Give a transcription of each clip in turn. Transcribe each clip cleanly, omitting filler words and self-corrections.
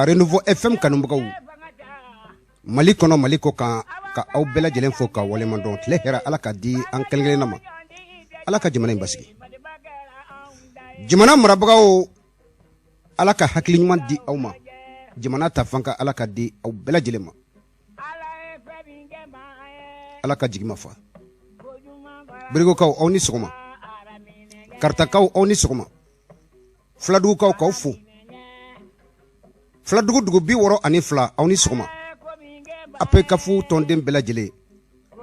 Renouveau FM kanubagaw Mali kɔnɔ, Mali kɔ kan, ka aw bɛɛ lajɛlen fo ka waleɲuman dɔn. Tile hɛrɛ, Ala ka di an kelen kelenna ma. Ala ka jamana in basigi. Jamana marabagaw, Ala ka hakili ɲuman di aw ma. Jamana ta fan ka Ala ka di aw bɛɛ lajɛlen ma. Ala ka jigi ma fa. Birigokaw, aw ni sɔgɔma. Karitakaw, aw ni sɔgɔma. Filadugukaw, k'aw fo. Filadugu dugu 62, aw ni sɔgɔma. APCAF tɔnden bɛɛ lajɛlen,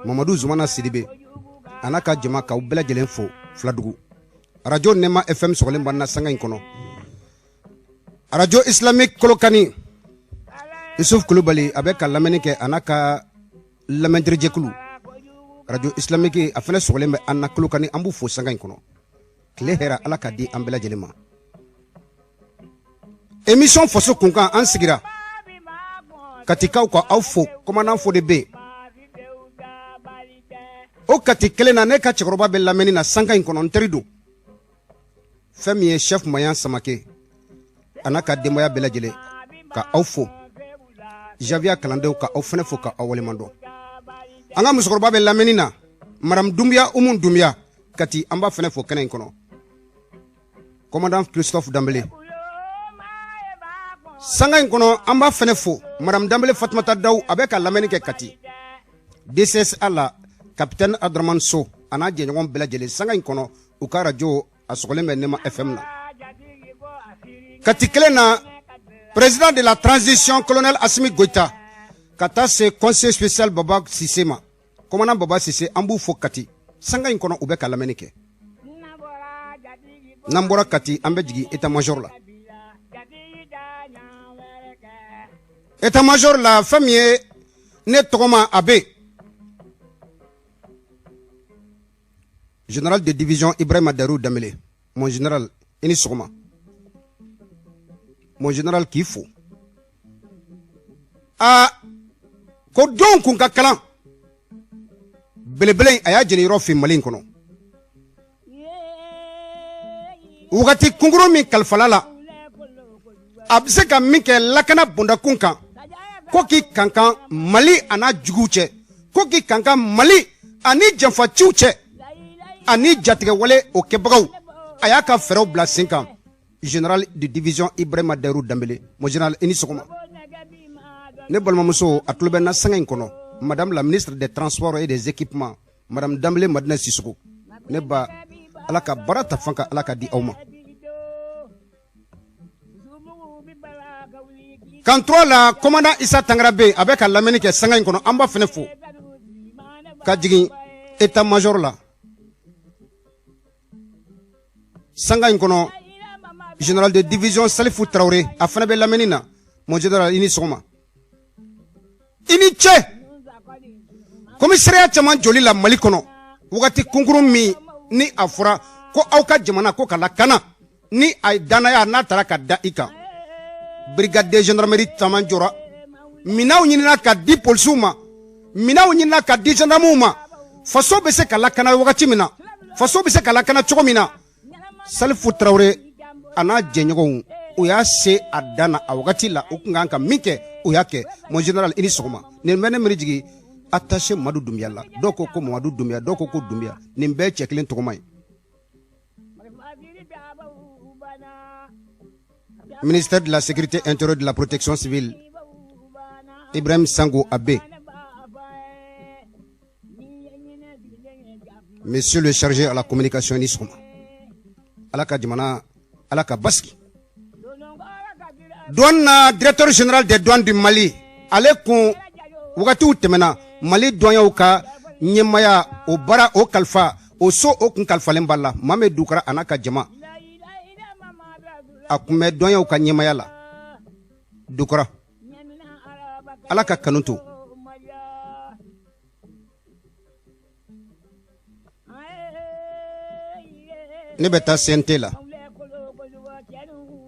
Mamadu Zumana Sidibe a n'a ka jama, k'aw bɛɛ lajɛlen fo Filadugu. Arajo Nɛma FM sɔgɔlen b'an na sanga in kɔnɔ. Arajo Islamique Kolokani, Yusuf Kulubali a bɛ ka lamɛnni kɛ a n'a ka lamɛnterijɛkulu. Arajo Islamique a fana sɔgɔlen bɛ an na Kolokani, an b'u fo sanga in kɔnɔ. Tile hɛrɛ, Ala ka di an bɛɛ lajɛlen ma. Émission Faso Kunkan, an sigira Katikaw ka aw fo. Commandant fo de bɛ yen. O Kati kelen na, ne ka cɛkɔrɔba bɛ lamɛnni na sanka in kɔnɔ, n teri don, fɛn min ye chef Mayan Samake a n'a ka denbaya bɛɛ lajɛlen, ka aw fo. Javiya kalandenw, ka aw fana fo ka aw waleɲuman dɔn. An ka musokɔrɔba bɛ lamɛnni na, madame Dunbiya Umu Dunbiya Kati, an b'a fana fo kɛnɛ in kɔnɔ. Commandant Christophe Danbele sanga in kɔnɔ, an b'a fana fo. Madame Danbele Fatumata Daw a bɛ ka lamɛnni kɛ Kati DCSA la. Capitaine Abdramane So a n'a jɛɲɔgɔn bɛɛ lajɛlen sanga in kɔnɔ, u ka radio a sɔgɔlen bɛ Nɛma FM na Kati kelen na. Président de la transition, colonel Assimi Goïta, ka taa se conseiller spécial Baba Sise ma, commandant Baba Sise, an b'u fo Kati sanga in kɔnɔ, u bɛ ka lamɛnni kɛ. N'an bɔra Kati, an bɛ jigin état major la. État major la, fɛn min ye ne tɔgɔma, a bɛ général de division Ibrahima Daru Danbele. Mon général, i ni sɔgɔma. Mon général, k'i fo. Aa, ko denw kun ka kalan belebele, a y'a jeni yɔrɔ fin Mali in kɔnɔ. Wagati kunkurun min kalifala la, a bɛ se ka min kɛ lakana bondakun kan, ko k'i kankan Mali a n'a juguw cɛ, ko k'i kankan Mali ani janfaciw cɛ ani jatigɛwale o kɛbagaw, a y'a ka fɛɛrɛw bila sen kan. Général de division Ibrahima Dayiru Danbele, mon général, i ni sɔgɔma. Ne balimamuso a tulo bɛ na sanga in kɔnɔ, madame la ministre des Transports et des Équipements, madame Danbele Madina Sisoko, ne ba, Ala ka baara ta fan ka Ala ka di aw ma. Camp 3 la, commandant Isa Tangara bɛ yen, a bɛ ka lamɛnni kɛ sanga in kɔnɔ, an b'a fana fo. Ka jigin état major la sanga in kɔnɔ, général de division Salifu Tarawele, a fana bɛ lamɛnni na. Mon général, i ni sɔgɔma, i ni ce. Commissariat caman jɔli la Mali kɔnɔ wagati kunkurun min ni a fɔra ko aw ka jamana ko ka lakana, ni a ye danaya n'a taara ka da i kan, brigade de gendarmerie caman jɔra, minɛnw ɲinina ka di polisiw ma, minɛnw ɲinina ka di gendarmew ma. Faso bɛ se ka lakana wagati min na, faso bɛ se ka lakana cogo min na, Salifu Tarawele a n'a jɛɲɔgɔnw, u y'a se a dan na a wagati la. U tun kan ka min kɛ, u y'a kɛ. Mon général, i ni sɔgɔma. Nin bɛ ne miiri jigin attaché Madu Dunbiya la. Dɔw ko ko Mamadu Dunbiya, dɔw ko ko Dunbiya, nin bɛɛ cɛ kelen tɔgɔma ye. Ministère de la Sécurité intérieure, de la Protection civile, Ibrahim Sango Abe. Monsieur le chargé à la communication, ni sɔgɔma. Ala ka jamana, Ala ka basigi. Douane na, directeur général des douanes du Mali, ale kun wagatiw tɛmɛna Mali douaniers ka ɲɛmaya o baara o kalifa o so o kun kalifalen b'a la. Mame Dukara a n'a ka jama, a kun bɛ douaniers ka ɲɛmaya la. Dukara, Ala ka kanu to. Ne bɛ taa CNT la.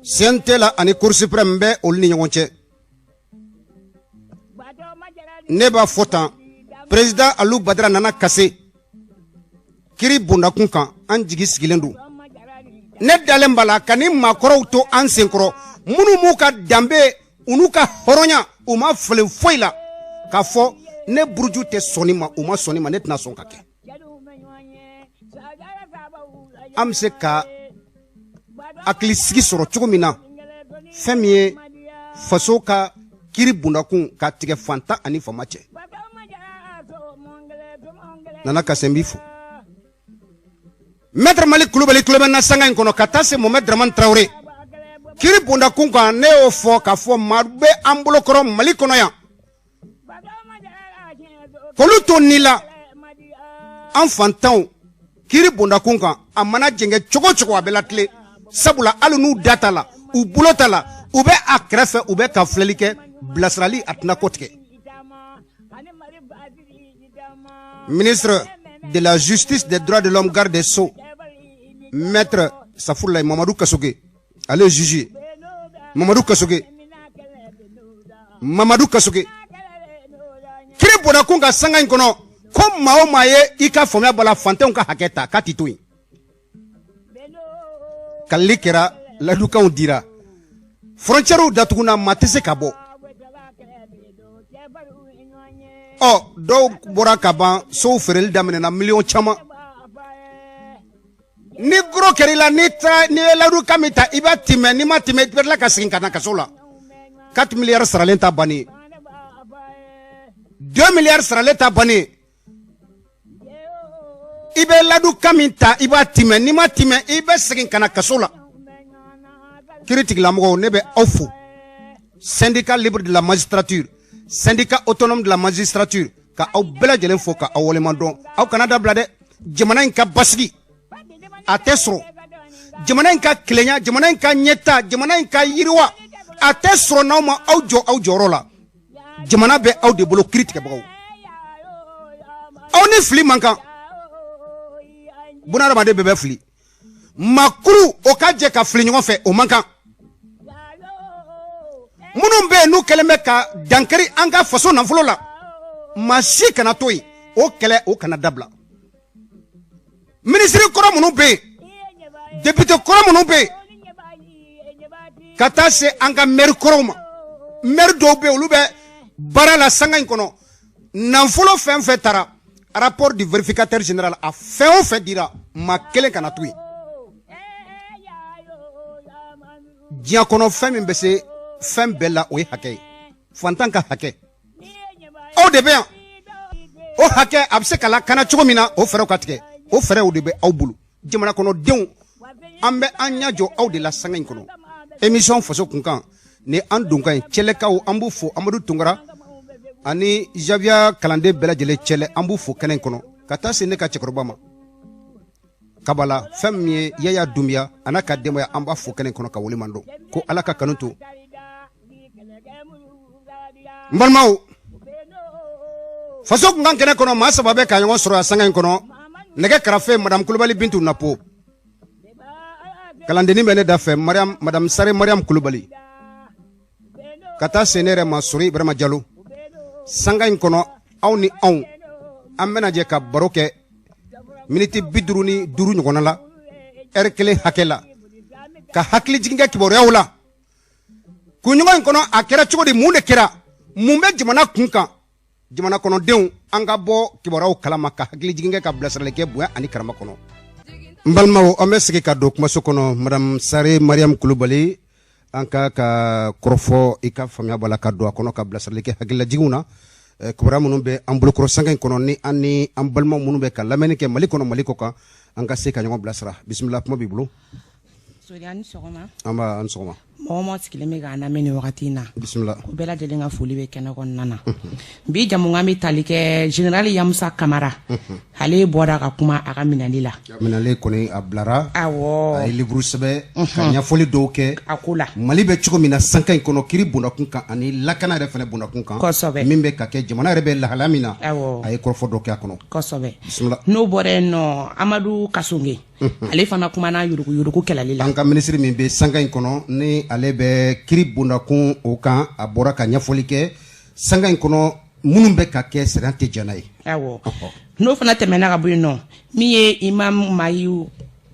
CNT la ani Cour suprême bɛ olu ni ɲɔgɔn cɛ. Ne b'a fɔ tan, président Alu Badara nana kase kiri bondakun kan, an jigi sigilen don. Ne dalen b'a la ka ni maakɔrɔw to an senkɔrɔ, minnu m'u ka danbe U n'u ka hɔrɔnya, u ma falen foyi la k'a fɔ ne buruju tɛ sɔn nin ma, u ma sɔn nin ma, ne tɛna sɔn ka kɛ. An bɛ se ka hakilisigi sɔrɔ cogo min na, fɛn min ye faso ka kiri bondakun ka tigɛ fantan ani faama cɛ. Nana Kasɛ, n b'i fo. Maître Mali Kulubali tulo bɛ n na sanga in kɔnɔ, ka taa se Mohamed Dramane Traoré. Kiri bondakun kan, ne y'o fɔ k'a fɔ maa bɛ an bolokɔrɔ Mali kɔnɔ yan, k'olu to ni la an fantanw. Kiri bondakun kan, a mana jɛngɛ cogo cogo, a bɛ latilen, sabula hali n'u da t'a la, u bolo t'a la, u bɛ a kɛrɛfɛ, u bɛ ka filɛli kɛ, bilasirali a tɛna kɔ tigɛ. Ministre de la Justice, des droits de l'homme, garde des Sceaux, maître Safoulaye Mamadou Kassogué, ale ye juge ye. Mamadou Kassogué, Mamadou Kassogué, kiri bondakun ka sanga in kɔnɔ, ko maa o maa ye i ka faamuya bɔ la fantanw ka hakɛ ta, k'a t'i to yen. Kalili kɛra, ladukanw dira, frontièrew datuguna, maa tɛ se ka bɔ. Ɔ, dɔw bɔra ka ban, sow feereli daminɛna, miliyɔn caman. Ni goro kɛra i la, n'i taara, n'i ye ladukan min ta, i b'a timɛ. N'i ma timɛ, i bɛ tila ka segin ka na kaso la. 4 milliards saralen ta bannen ye, 2 milliards saralen ta bannen ye. I bɛ ladukan min ta, i b'a timɛ. N'i ma timɛ, i bɛ segin ka na kaso la. Kiri tigilamɔgɔw, ne bɛ aw fo. Syndicat libre de la magistrature, syndicat autonome de la magistrature, ka aw bɛɛ lajɛlen fo, ka aw waleɲuman dɔn. Aw kana dabila dɛ. Jamana in ka basigi, a tɛ sɔrɔ, jamana in ka kelenya, jamana in ka ɲɛta, jamana in ka yiriwa, a tɛ sɔrɔ n'aw ma aw jɔ aw jɔyɔrɔ la. Jamana bɛ aw de bolo, kiri tigɛbagaw. Aw ni fili man kan, bunadamaden bɛɛ bɛ fili. Makuru o ka jɛ ka fili ɲɔgɔn fɛ, o man kan. Minnu bɛ yen n'u kɛlen bɛ ka dankari an ka faso nafolo la, maa si kana to yen. O kɛlɛ, o kana dabila. Minisiri kɔrɔ minnu bɛ yen, député kɔrɔ minnu bɛ yen, ka taa se an ka maire kɔrɔw ma, maire dɔw bɛ yen, olu bɛ baara la sanga in kɔnɔ. Nafolo fɛn fɛn taara, rapport du vérificateur général, a fɛn o fɛn dira, maa kelen kana to yen. Diɲɛ kɔnɔ, fɛn min bɛ se fɛn bɛɛ la, o ye hakɛ ye, fantan ka hakɛ. Aw de bɛ yan, o hakɛ a bɛ se ka lakana cogo min na, o fɛɛrɛw ka tigɛ, o fɛɛrɛw de bɛ aw bolo. Jamana kɔnɔdenw, an bɛ an ɲɛ jɔ aw de la sanga in kɔnɔ. Émission Faso Kunkan ni an donkan ye. Cɛlɛkaw, an b'u fo. Amadu Tunkara ani Javiya kalanden bɛɛ lajɛlen cɛlɛ, an b'u fo kɛnɛ in kɔnɔ, ka taa se ne ka cɛkɔrɔba ma kabala, fɛn min ye Yaya Dunbiya a n'a ka denbaya, an b'a fo kɛnɛ kɔnɔ ka waleɲuman dɔn, ko Ala ka kanu to. N balimaw, Faso Kunkan kɛnɛ kɔnɔ, maa saba bɛ ka ɲɔgɔn sɔrɔ a sanga in kɔnɔ. Nɛgɛ karafe, madame Kulubali Bintu Napo, kalandennin bɛ ne da fɛ, Mariam, madame Sare Mariam Kulubali, ka taa se ne yɛrɛ ma, Sori Ibrahima Jalo. Sanga in kɔnɔ, aw ni anw, an bɛna jɛ ka baro kɛ miniti 55 ɲɔgɔnna la, ɛri kelen hakɛ la, ka hakili jigin kɛ kibaruyaw la kunɲɔgɔn in kɔnɔ. A kɛra cogo di? Mun de kɛra? Mun bɛ jamana kun kan? Jamana kɔnɔdenw, an ka bɔ kibaruyaw kalama, ka hakili jigin kɛ, ka bilasirali kɛ bonya ani karama kɔnɔ. N balimaw, an bɛ segin ka don kumaso kɔnɔ. Madame Sare Mariam Kulubali, an ka kɔrɔfɔ, i ka faamuya b'a la ka don a kɔnɔ, ka bilasirali kɛ hakililajiginw na, kibaruya minnu bɛ an bolokɔrɔ sanga in kɔnɔ, ni an ni an balimaw minnu bɛ ka lamɛnni kɛ Mali kɔnɔ, Mali kɔ kan, an ka se ka ɲɔgɔn bilasira. Bisimila, kuma b'i bolo. Sori, a ni sɔgɔma. An b'a, an sɔgɔma. Mɔgɔ mɔgɔ sigilen bɛ k'an lamɛn nin wagati in na, bisimila. Ko bɛɛ lajɛlen ka foli bɛ kɛnɛ kɔnɔna na. Bi jamukan bɛ tali kɛ général Yamusa Kamara, ale bɔra ka kuma a ka minɛli la. Minɛlen kɔni, a bilara. Awɔ. A ye livre sɛbɛn ka ɲɛfɔli dɔw kɛ a ko la. Mali bɛ cogo min na sanga in kɔnɔ, kiri bondakun kan ani lakana yɛrɛ fana bondakun kan. Min bɛ ka kɛ, jamana yɛrɛ bɛ lahala min na. A ye kɔrɔfɔ dɔ kɛ a kɔnɔ. Kosɛbɛ. Bisimila. N'o bɔra yen nɔ, Amadu Kassogué, ale fana kumana yuruguyurugu kɛlɛli la. An ka minisiri min bɛ sanga in kɔnɔ, ni ale bɛ kiri bondakun o kan, a bɔra ka ɲɛfɔli kɛ sanga in kɔnɔ, minnu bɛ ka kɛ, sariya tɛ jɛn n'a ye. Awɔ, n'o fana tɛmɛna ka bɔ yen nɔ, min ye Imam Mayi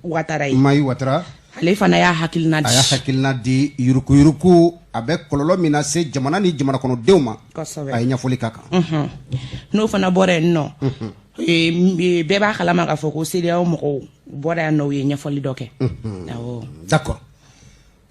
Watara ye. Mayi Watara. Ale fana y'a hakilina di. A y'a hakilina di yurukuyuruku a bɛ kɔlɔlɔ min lase jamana ni jamana kɔnɔdenw ma. Kosɛbɛ. A ye ɲɛfɔli k'a kan. N'o fana bɔra yen nɔ, bɛɛ b'a kalama k'a fɔ ko CEDEAO mɔgɔw bɔra yan nɔ, u ye ɲɛfɔli dɔ kɛ. Awɔ. D'accord.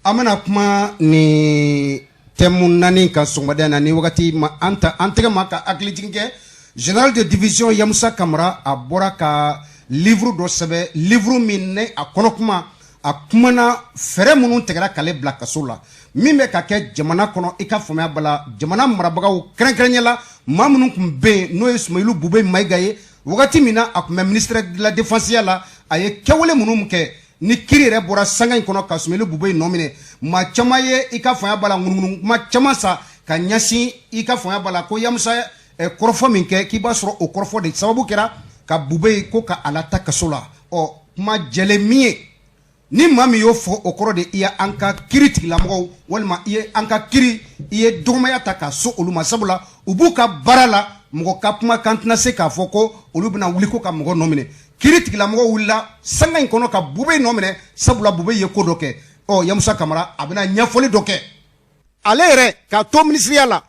An bɛna kuma ni thème 4 kan sɔgɔmada in na ni wagati ma an ta an tɛgɛ ma ka hakilijigin kɛ. Général de division Yamusa Kamara, a bɔra ka livre dɔ sɛbɛn, livre min ne a kɔnɔ kuma, a kumana fɛɛrɛ minnu tigɛra k'ale bila kaso la, min bɛ ka kɛ jamana kɔnɔ. I ka faamuya bala, jamana marabagaw, kɛrɛnkɛrɛnya la maa minnu tun bɛ yen, n'o ye Sumayilu Bube Mayiga ye, wagati min na a tun bɛ ministère de la défense la, a ye kɛwale minnu kɛ ni kiri yɛrɛ bɔra sanga in kɔnɔ ka Sumayilu Bube nɔ minɛ. Maa caman ye, i ka faamuya bala, ŋunuŋunu kuma caman sa ka ɲɛsin, i ka faamuya bala, ko Yamusa kɔrɔfɔ min kɛ, k'i b'a sɔrɔ o kɔrɔfɔ de sababu kɛra ka Bube ko ka a lata kaso la. Ɔ, kuma jɛlen min ye, ni maa min y'o fɔ, o kɔrɔ de i ye an ka kiri tigilamɔgɔw walima i ye an ka kiri, i ye dɔgɔmaya ta ka so olu ma, sabula u b'u ka baara la. Mɔgɔ ka kumakan tɛna se k'a fɔ ko olu bɛna wuli ko ka mɔgɔ nɔ minɛ. Kiri tigilamɔgɔw wulila sanga in kɔnɔ ka Bube nɔ minɛ, sabula Bube ye ko dɔ kɛ. Ɔ, Yamusa Kamara, a bɛna ɲɛfɔli dɔ kɛ ale yɛrɛ k'a to minisiriya la,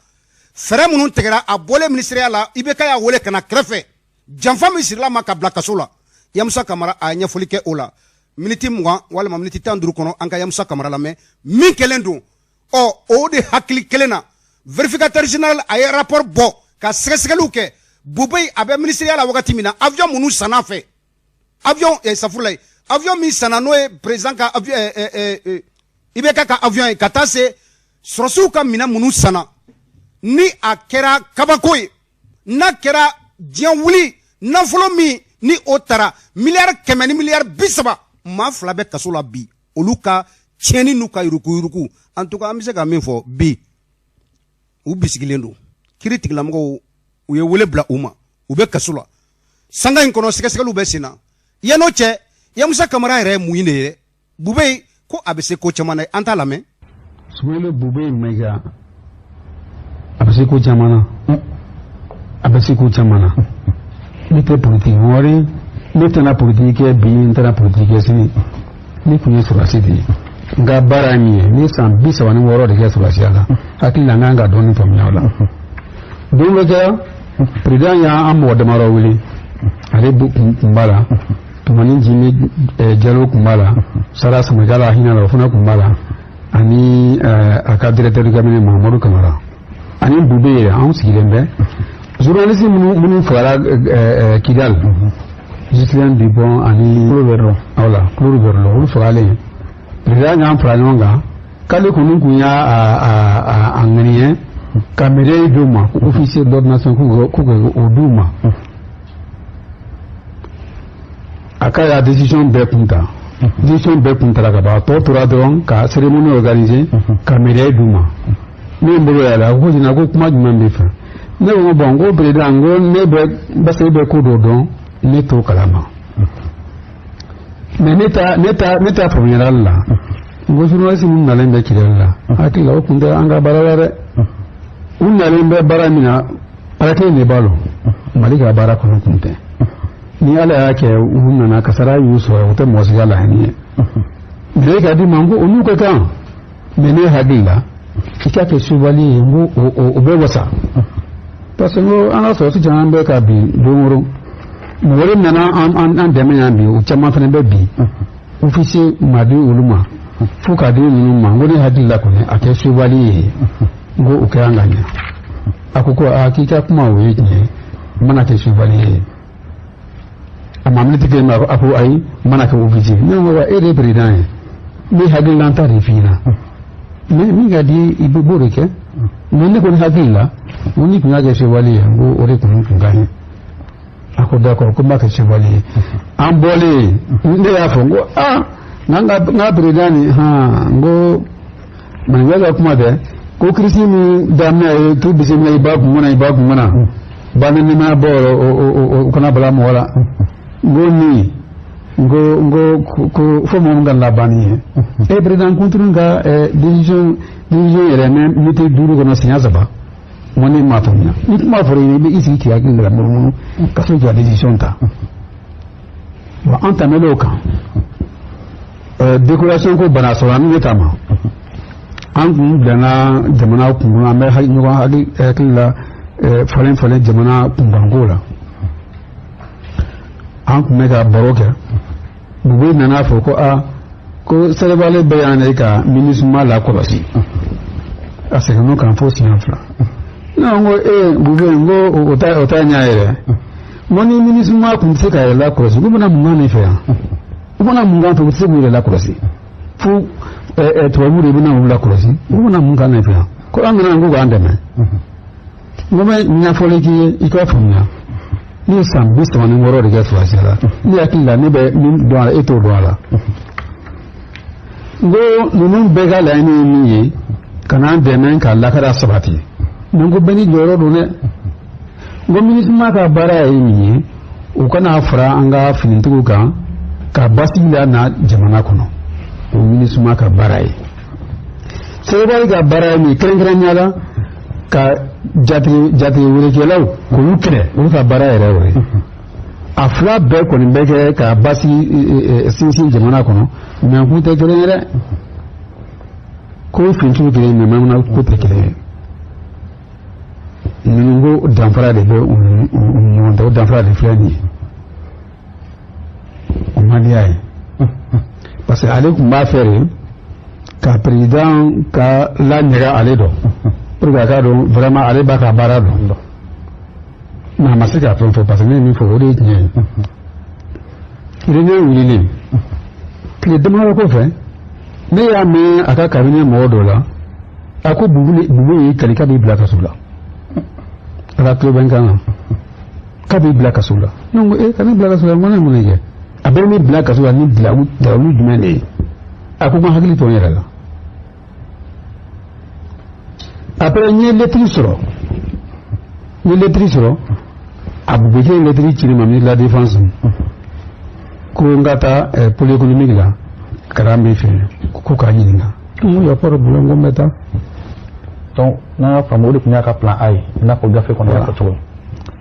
fɛɛrɛ minnu tigɛra a bɔlen minisiriya la, IBK y'a wele ka na kɛrɛfɛ, janfa min sirila ma ka bila kaso la. Yamusa Kamara, a ye ɲɛfɔli kɛ o la miniti 20 walima miniti 15 kɔnɔ. An ka Yamusa Kamara lamɛn min kɛlen don. Ɔ, o de hakili kelen na, vérificateur général a ye rapport bɔ ka sɛgɛsɛgɛliw kɛ. Bube a bɛ minisiriya la wagati min na, avion minnu sanna fɛ, avion safurulayi, avion min sanna, n'o ye président ka avion, IBK ka avion ye, ka taa se sɔrɔsiw ka minɛn minnu sanna, ni a kɛra kabako ye, n'a kɛra diɲɛ wuli nafolo min ni o taara miliyari 100 ni miliyari 30, maa 2 bɛ kaso la bi, olu ka tiɲɛni n'u ka yurukuyuruku. En tout cas, an bɛ se ka min fɔ bi, u bisigilen don. Kiri tigilamɔgɔw, u ye wele bila u ma, u bɛ kaso la sanga in kɔnɔ, sɛgɛsɛgɛliw bɛ sen na. Yan'o cɛ, Yamusa Kamara yɛrɛ ye mun de ye? Bube ko a bɛ se ko caman na, an t'a lamɛn. Sumayila Bube Mayiga, a bɛ se ko caman na, a bɛ se ko caman na. Ne tɛ politiki wari, ne tɛna politiki kɛ bi, n tɛna politiki kɛ sini. Ne tun ye sɔrɔdasi de ye. N ka baara ye min ye, ne ye san 36 de kɛ sɔrɔdasiya la. Hakili la, n kan ka dɔɔnin faamuya o la. Don dɔ kɛra, président y'an mɔgɔ damadɔ wele, ale kun b'a la, Tumani Jimi Jalo kun b'a la, Sara Samakala hinɛ la, o fana kun b'a la, ani a ka directeur du cabinet Mahamadu Kamara ani Bube yɛrɛ. Anw sigilen bɛ, journaliste minnu fagara Kidal, Ghislaine Dupont ani voilà, Claude Verlon, olu fagalen, président y'an fara ɲɔgɔn kan k'ale kɔni kun y'a a ŋaniya ka médaille d'u ma, officier d'ordination, k'u ka o d'u ma. A k'a y'a décision bɛɛ kun ta, décision bɛɛ kun tara ka ban, a tɔ tora dɔrɔn ka cérémonie organiser ka médaille d'u ma. Ne ye n bolo yɛlɛ, a ko ko ko kuma jumɛn bɛ fɛ? Ne ko bon, n ko président, n ko ne bɛ parce que e bɛ ko dɔ dɔn, ne t'o kalama, mais ne ta faamuyara la. N ko journaliste minnu nalen bɛ Kidali la, hakili la, o tun tɛ an ka baara la dɛ. U nalen bɛ baara min na, ala kelen de b'a lɔn. Mali ka baara kɔnɔ kun tɛ. Ni ala y'a kɛ u nana kasara y'u sɔrɔ, o tɛ mɔgɔ si ka laɲini ye. Mais ka di ma, n ko o n'u ka kan, mais ne hakili la, i k'a kɛ chevalier ye, n ko o bɛ wasa, parce que n ko an ka sɔrɔsi caman bɛ ka bin don o don. Mɔgɔ wɛrɛ nana an dɛmɛ yan bi, o caman fana bɛ bi, officier ma di olu ma fo k'a di ninnu ma. N ko ne hakili la kɔni, a kɛ chevalier ye, n ko o kɛra ka ɲɛ. A ko ko aa, k'i ka kuma o ye tiɲɛ ye, n mana kɛ chevalier ye. A ma miniti kelen, a ko ayi, n mana kɛ officier. Ne ko wa, e de ye président ye, ne hakililanta de f'i ɲɛna, mais min ka di i b'o de kɛ. Mais ne kɔni hakili la, n ko n'i tun y'a kɛ chevalier ye, n ko o de kun ka ɲi. A ko d'accord, ko n b'a kɛ chevalier ye. An bɔlen, ne y'a fɔ, n ko aa, n ka président nin han, n ko maninka ka kuma tɛ ko kirisi min daminɛ ye tu bisimila i ba kun kɔnɔ, i ba kun kɔnɔ ba ni nɛmaya bɔ o kana bala mɔgɔ la. N ko nin, n ko ko fo mɔgɔ min ka laban nin ye e président kunturu ka décision yɛrɛ mɛ miniti 5 kɔnɔ siɲɛ 3. N ko ne m'a faamuya. Ni kuma fɔra i ye, i bɛ i sigi k'i hakili la munumunu ka sɔrɔ k'i ka décision ta. Wa an tɛmɛn'o kan. Décoration ko bana sɔrɔ an bɛ ta ma an kun bilana jamana kun an bɛ ɲɔgɔn hakili la falen falen jamana kunkanko la. An tun bɛ ka baro kɛ, Bube nana fɔ ko aa, ko Sɛnɛgali bɛ yan de ka MINUSMA lakɔlɔsi. A seginna kan fo siɲɛ 2. Ne ko ee Bube, n ko o ta o ta ɲɛ yɛrɛ. N ko ni MINUSMA tun tɛ se ka yɛrɛ lakɔlɔsi, k'u bɛna mun k'an de fɛ yan? U bɛna mun k'an fɛ? U tɛ se k'u yɛrɛ lakɔlɔsi fo tubabuw de bɛna u lakɔlɔsi. U bɛna mun k'an de fɛ yan? Ko an nana k'u k'an dɛmɛ. N ko bɛ ɲɛfɔli k'i ye, i k'a faamuya. Ne ye san 36 de kɛ sɔrɔdasiya la. Ne hakili la, ne bɛ min dɔn a la, e t'o dɔn a la. N ko ninnu bɛɛ ka laɲini ye min ye, ka n'an dɛmɛ ka lakana sabati. N ko bɛɛ n'i jɔyɔrɔ don dɛ. N ko MINUSMA ka baara ye min ye, u kana fara an ka finitigiw kan ka basigi la na jamana kɔnɔ. O MINUSMA ka baara ye. Sɛnɛgali ka baara ye min ye, kɛrɛnkɛrɛnnenya la ka jatigɛ welekɛlaw k'olu kɛlɛ, olu ka baara yɛrɛ y'o ye. A fila bɛɛ kɔni bɛ kɛ ka basigi sinsin jamana kɔnɔ, mɛ k'u tɛ kelen ye dɛ. Ko finitigiw kelen, mɛ mana ko tɛ kelen ye. Ninnu ko danfara de bɛ u ni ɲɔgɔn cɛ. O danfara de filɛ nin ye, o man di a ye, parce que ale tun b'a fɛ de ka président ka laɲaga ale dɔn, pour que a k'a dɔn vraiment ale b'a ka baara dɔn. Mais a ma se k'a fɛn fɔ, parce que ne ye min fɔ, o de ye tiɲɛ ye. Réunion wulilen, tile damadɔ kɔfɛ, ne y'a mɛn a ka cabinet mɔgɔ dɔ la, a ko Bubu y'i kali k'a b'i bila kaso la. A ka tulo bɛ n kan na k'a b'i bila kaso la. Ne ko ee, ka ne bila kaso la? N ko ne ye mun de kɛ? A bɛ ne bila kaso la ni dalalu jumɛn de ye? A ko n ka hakili to n yɛrɛ la. Après, n ye lettre sɔrɔ, n ye lettre sɔrɔ. A Bube ye lettre ci ne ma, ministre de la Défense, ko n ka taa pôle économique la, kalan bɛ fɛ ko k'a ɲininka. N ko y a pas de problème, ko n bɛ taa. Donc n'an y'a faamu, o de tun y'a ka plan A ye, i n'a fɔ gafe kɔnɔ y'a fɔ cogo min.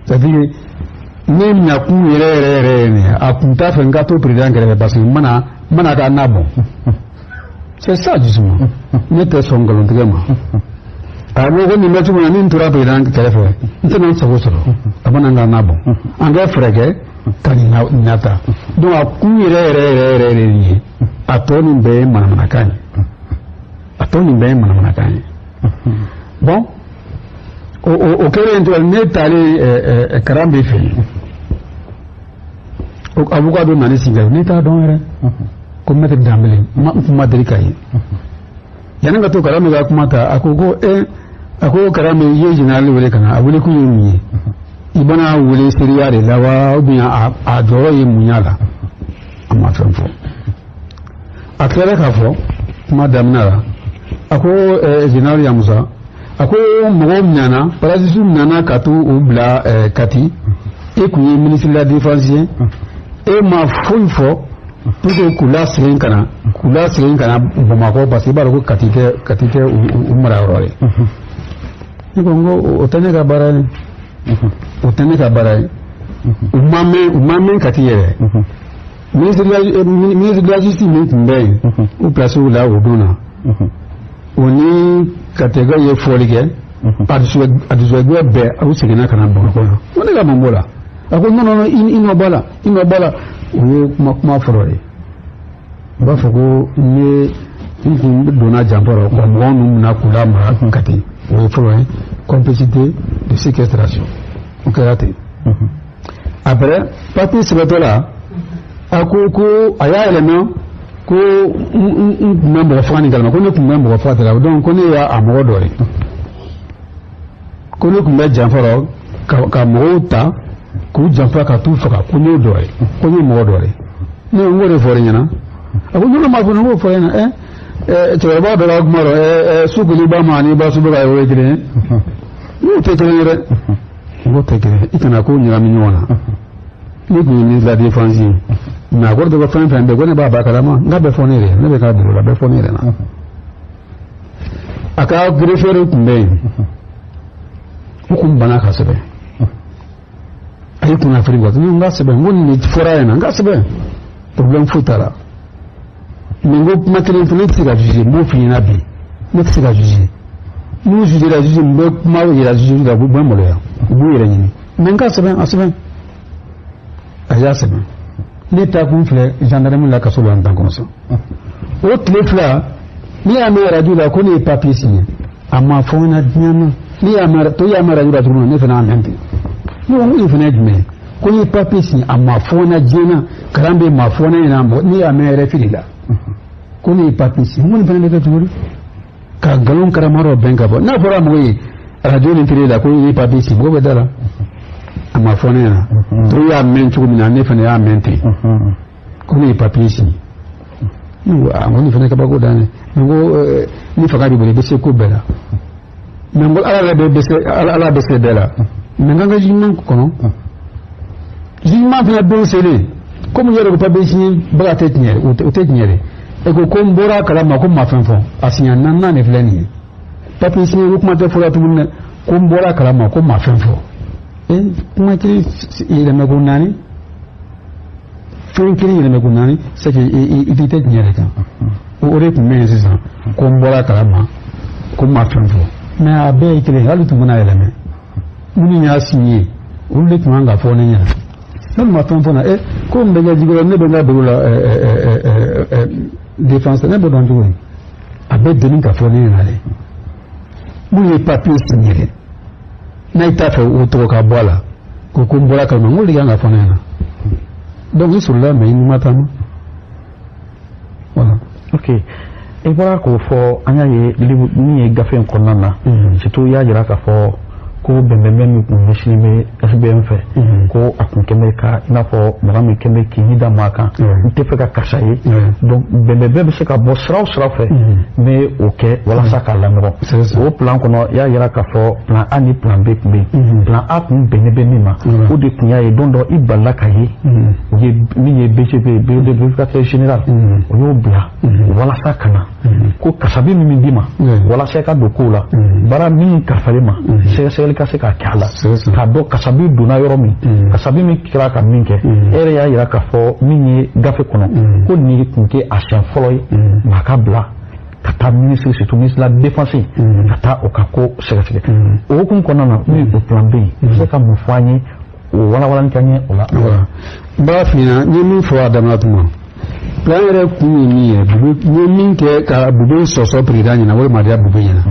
C'est à dire, ne nakun yɛrɛ yɛrɛ yɛrɛ ye nin ye. A kun t'a fɛ n ka to président kɛrɛfɛ, parce que n mana ka na bɔn. C'est ça justement, ne tɛ sɔn nkalontigɛ ma. A ko ko nin bɛ cogo min na, ni n tora président kɛrɛfɛ, n tɛna n sago sɔrɔ, a bɛna n ka na bɔn. An kɛ fɛɛrɛ kɛ ka nin nata. Donc a kun yɛrɛ yɛrɛ yɛrɛ yɛrɛ de nin ye. A tɔ nin bɛɛ ye manamanakan ye, a tɔ nin bɛɛ ye manamanakan ye. Bon, o kɛlen tuguni, ne taalen karan bɛ fɛ yen, avocat dɔ nana sigi, ne t'a dɔn yɛrɛ, ko maître Danbele. N kun ma deli k'a ye. Yanni ka to Karamɛ ka kuma ta, a ko ko e, a ko Karamɛ, i ye général wele ka na, a wele kun ye mun ye? I bɛna wele seereya de la wa, ou bien a jɔyɔrɔ ye mun y'a la? A ma fɛn fɔ. A tilara k'a fɔ kuma daminɛ la, a ko général Yamusa, a ko mɔgɔw nana, parasisiw nana ka t'u bila Kati. E kun ye ministre de la Défense ye, e ma foyi fɔ pour que k'u lasegin ka na Bamakɔ, parce que i b'a dɔn ko Kati tɛ u mara yɔrɔ ye. Ne ko n ko o tɛ ne ka baara ye, o tɛ ne ka baara ye. U ma mɛn Kati yɛrɛ. Ministre de la Justice min tun bɛ yen, u place la o don na, o ni Katɛgɛ ye fɔli kɛ, a dusukɛ bɛɛ, u seginna ka na Bamakɔ yan. Ko ne ka mun b'o la? A ko non, non, i nɔ b'a la, i nɔ b'a la. O ye kuma fɔlɔ ye. U b'a fɔ ko ne n kun donna janfa rɔ ka mɔgɔ ninnu minɛ k'u lamara Kati. O ye fɔlɔ ye, complicité de séquestration, o kɛra ten. Après, papier sɛbɛntɔ la, a ko ko a y'a yɛlɛma ko n tun bɛ mɔgɔ faga nin kalama, ko ne tun bɛ mɔgɔ faga la, donc ko ne y'a mɔgɔ dɔ ye, ko ne tun bɛ janfa rɔ ka mɔgɔw ta k'u janfa ka t'u faga, ko ne y'o dɔ ye, ko ne ye mɔgɔ dɔ ye. Ne ko n k'o de fɔra ɲɛna. A ko non, ma fɔ, n k'o fɔra ɲɛna. Ɛ, cɛkɔrɔba dɔ ka kuma rɔ, ɛ, su koli ba ma ani ba su bɛ ka o ye kelen ye. N k'o tɛ kelen ye dɛ, n k'o tɛ kelen ye. I kana ko ɲagami ɲɔgɔn na. Ne tun ye ministre de la Défense ye, mais a kɔrɔ tɛ ko fɛn fɛn bɛ ko ne b'a ba kalama. N k'a bɛɛ fɔ ne yɛrɛ, ne bɛ k'a bureau la, bɛɛ fɔ ne yɛrɛ la. A ka greffier tun bɛ yen, u kun banna ka sɛbɛn. A ye kunnafoni bɔ, n ka sɛbɛn, n ko nin de fɔra yen na, n ka sɛbɛn, problème foyi t'a la. Mais n ko kuma kelen fɔ, ne tɛ se ka juger, n b'o f'i ɲɛna bi, ne tɛ se ka juger. N'u jugera, juge n bɛ kuma yira juge la, u bɛ maloya, u b'u yɛrɛ ɲini. Mais n ka sɛbɛn, a sɛbɛn, a y'a sɛbɛn. Ne taa kun filɛ gendarme la kaso la n tan kɔnɔ sa. O tile 2, ne y'a mɛn radio la ko ne ye papier signé. A ma fɔ n ɲɛna diɲɛ na. Ne y'a mɛn, to y'a mɛn radio la cogo min na, ne fana y'a mɛn ten. Ne ko n ko nin fana ye jumɛn ye? Ko ne ye papier signé, a ma fɔ n ɲɛna diɲɛ na, kalan bɛ ma fɔ ne ɲɛna, mɔgɔ ne y'a mɛn yɛrɛ fili la. Ko ne ye papier signé, n ko nin fana bɛ kɛ cogo di? Ka nkalon karama dɔ bɛn ka bɔ. N'a fɔra mɔgɔ ye radio ni télé la ko i ye papier signé, mɔgɔ bɛ da la. A ma fɔ ne ɲɛna. To y'a mɛn cogo min na, ne fana y'a mɛn ten. Ko ne ye papier signé. Ne ko aa, n ko nin fana kabako dan dɛ. N ko ni fanga b'i bolo, i bɛ se ko bɛɛ la. Mais n ko Ala yɛrɛ bɛ se, Ala bɛ se bɛɛ la. Mais n k'an ka jugement kɔnɔ. Jugement fana don selen, komi yɛrɛ ko papier signé baga tɛ tiɲɛ, o tɛ tiɲɛ dɛ. E ko ko n bɔra a kalama ko n ma fɛn fɔ, a siɲɛ naaninan de filɛ nin ye. Papier signé ko kuma tɛ fɔla tuguni dɛ, ko n bɔra a kalama ko n ma fɛn fɔ. E kuma kelen yɛlɛmɛ ko naani, fɛn kelen yɛlɛmɛ ko naani, c'est que i tɛ tiɲɛ de kan. O de tun bɛ yen sisan, ko n bɔra a kalama ko n ma fɛn fɔ. Mais a bɛɛ ye kelen ye, hali tun mana yɛlɛmɛ. Minnu y'a signé, olu de tun kan ka fɔ ne ɲɛna. Ne ma fɛn fɔ na, e ko n bɛ kɛ jikɔrɔ, ne bɛ n ka dugu la défense, ne b'o dɔn cogo di? A bɛ deli ka fɔ ne ɲɛna dɛ. Minnu ye papier signé dɛ, n'a t'a fɛ o tɔgɔ ka bɔ a la, ko n bɔra kalama, n k'o de kan ka fɔ ne ɲɛna. Donc i sɔrɔla, mais i ma taama. Voilà. Ok, i bɔra k'o fɔ, an y'a ye livre min ye gafe in kɔnɔna na, surtout i y'a jira k'a fɔ ko bɛnbɛnbɛn min tun ɲɛsinnen bɛ SBM fɛ, ko a tun kɛn bɛ ka i n'a fɔ mɔgɔ min kɛn bɛ k'i ni da maa kan, n tɛ fɛ ka karisa ye. Donc bɛnbɛnbɛn bɛ se ka bɔ sira o sira fɛ, n bɛ o kɛ walasa k'a lanɔgɔ. O plan kɔnɔ, i y'a jira k'a fɔ plan A ni plan B tun bɛ yen. Plan A tun bɛnnen bɛ min ma, o de tun y'a ye don dɔ i balila ka ye, o ye min ye BGP, bureau de vérificateur général, o y'o bila walasa ka na ko kasabi min bɛ d'i ma walasa i ka don kow la, baara min kalifalen ma, sɛgɛsɛgɛli ka se ka kɛ a la k'a dɔn kasabi donna yɔrɔ min, kasabi min kɛra ka min kɛ. E yɛrɛ y'a jira k'a fɔ min ye gafe kɔnɔ, ko nin tun tɛ a siɲɛ fɔlɔ ye maa ka bila ka taa ministre, surtout ministre de la défense, ka taa o ka ko sɛgɛsɛgɛ. O hukumu kɔnɔna na, min o plan B, i bɛ se ka mun fɔ an ye, o walawalali ka ɲɛ o la? N b'a f'i ɲɛna, n ye min fɔ a daminɛ tuma, plan yɛrɛ kun ye min ye, Bube n ye min kɛ ka Bube sɔsɔ président ɲɛna, o de ma diya Bube ɲɛna.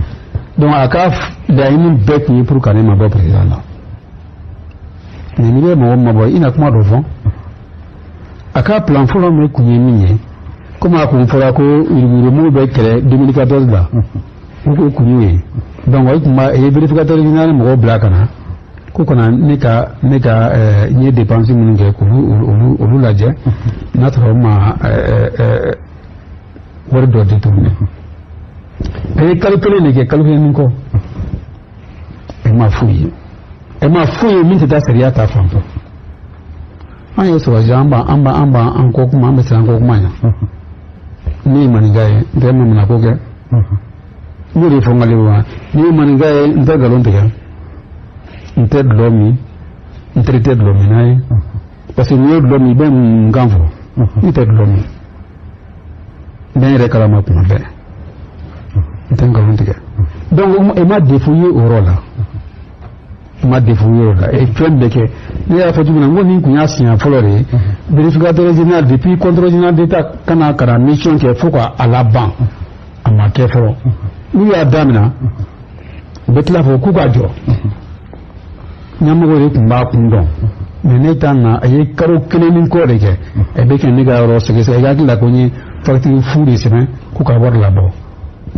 Donc a ka laɲini bɛɛ tun ye pour ka ne mabɔ président la. Mais n'i bɛ mɔgɔ mabɔ, i na kuma dɔ fɔ. A ka plan fɔlɔ min kun ye min ye, komi a kun fɔra ko yuruguyurugu bɛ kɛlɛ 2014 la, o ko kun y'o ye. Donc o tun b'a ye vérificateur général mɔgɔw bila ka na ko kana ne ka n ye dépense minnu kɛ, k'olu olu lajɛ, n'a sɔrɔ o ma wari dɔ détourné. A ye kalo kelen de kɛ, kalo kelen ni kɔ, e ma foyi ye, e ma foyi ye min tɛ taa sariya ta fan fɛ. An ye sɔrɔ an b'a an kɔ kuma, an bɛ siran an kɔ kuma ɲɛ. Ne ye maninka ye, n tɛ maminako kɛ, n y'o de fɔ n ka wa. Ne ye maninka ye, n tɛ nkalon tigɛ, n tɛ dɔlɔ min, n teri tɛ dɔlɔ minna ye, parce que n'i ye dɔlɔ min, i bɛ mun kan fɔ? Ne tɛ dɔlɔ min, n bɛ n yɛrɛ kalama tuma bɛɛ, n tɛ nkalon tigɛ. Donc e ma défaut ye o yɔrɔ la, i ma défaut ye o la. E fɛn bɛɛ kɛ, ne y'a fɔ cogo min na, n ko nin kun y'a siɲɛ fɔlɔ de ye vérificateur général, depuis contrôle général d'État ka na ka na mission kɛ fo ka a laban, a ma kɛ fɔlɔ. N'u y'a daminɛ, u bɛ tila fɔ k'u ka jɔ, ɲɛmɔgɔ de tun b'a kun dɔn. Mais ne ta na, a ye kalo kelen ni kɔ de kɛ, a bɛ kɛ ne ka yɔrɔ sɛgɛsɛgɛ. I hakili la ko n ye facture fu de sɛbɛn k'u ka wari labɔ,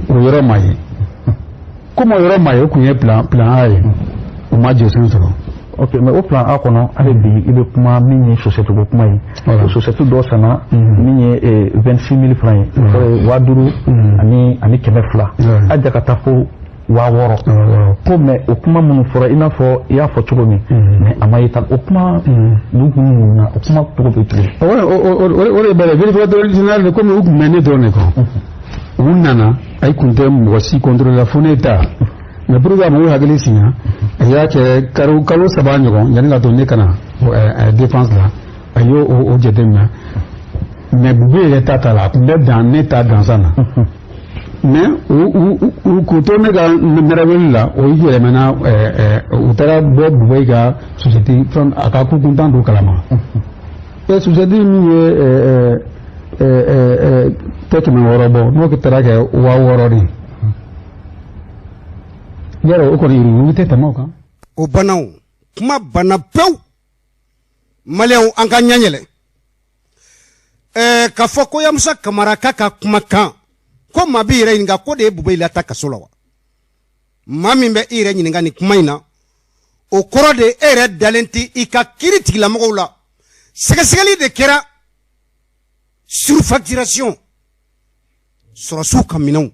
o yɔrɔ ma ye. Komi o yɔrɔ ma ye, o kun ye plan A ye, o ma jɔsen sɔrɔ. Ok, mais o plan A kɔnɔ, hali bi i bɛ kuma min ye société ko kuma ye, o société dɔ sanna min ye 26 000 francs ye, o kɔrɔ ye 5200, a ja ka taa fo 6000 ko. Mais o kuma minnu fɔra, i n'a fɔ i y'a fɔ cogo min, mais a ma ye tan, o kuma ninnu kun mun na, o kuma cogo bɛ cogo di? O de bɛ vérificateur général de, komi u tun bɛ ne dɔrɔn de kɔ, u nana, a kun tɛ mɔgɔ si contrôle la fo ne ta. Mais pour que a mɔgɔw hakili siɲa, a y'a kɛ kalo 3 ɲɔgɔn yanni ka to ne ka na défense la, a y'o o jateminɛ. Mais Boubèye yɛrɛ ta t'a la, a tun bɛ dan ne ta gansan na. Mais u k'u to ne ka nɛrɛweli la, o yɛlɛmana, u taara bɔ Boubèye ka société fɛn, a ka ko kuntan t'o kalama. E société min ye tɛ 600 bɔ, n'o taara kɛ 6000 de ye, yarɔ o kɔni yuruguyurugu tɛ tɛmɛ o kan. O banna, o kuma banna pewu. Maliyɛnw, an ka ɲɛ yɛlɛ k'a fɔ ko Yamusa Kamara k'a ka kumakan ko maa b'i yɛrɛ ɲininka ko de ye Boubèye lata kaso la wa. Maa min bɛ i yɛrɛ ɲininka nin kuma in na, o kɔrɔ de e yɛrɛ dalen tɛ i ka kiiri tigilamɔgɔw la. Sɛgɛsɛgɛli de kɛra surfacturation sɔrɔsiw ka minɛnw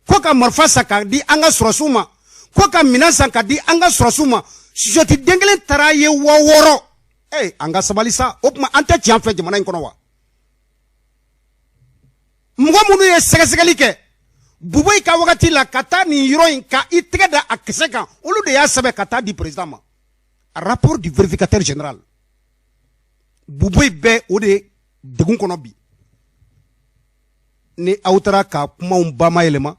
ko ka marifa san k'a di an ka sɔrɔsiw ma, ko ka minɛn san ka di an ka sɔrɔsiw ma. Sɔti den kelen taara ye 6000. Ee, an ka sabali sa. O tuma an tɛ tiɲɛ fɛ jamana in kɔnɔ wa? Mɔgɔ minnu ye sɛgɛsɛgɛli kɛ Boubèye ka wagati la ka taa nin yɔrɔ in ka i tɛgɛ da a kisɛ kan, olu de y'a sɛbɛn ka taa di président ma, rapport du vérificateur général. Boubèye bɛ o de degun kɔnɔ bi. Ni aw taara ka kumaw ba yɛlɛma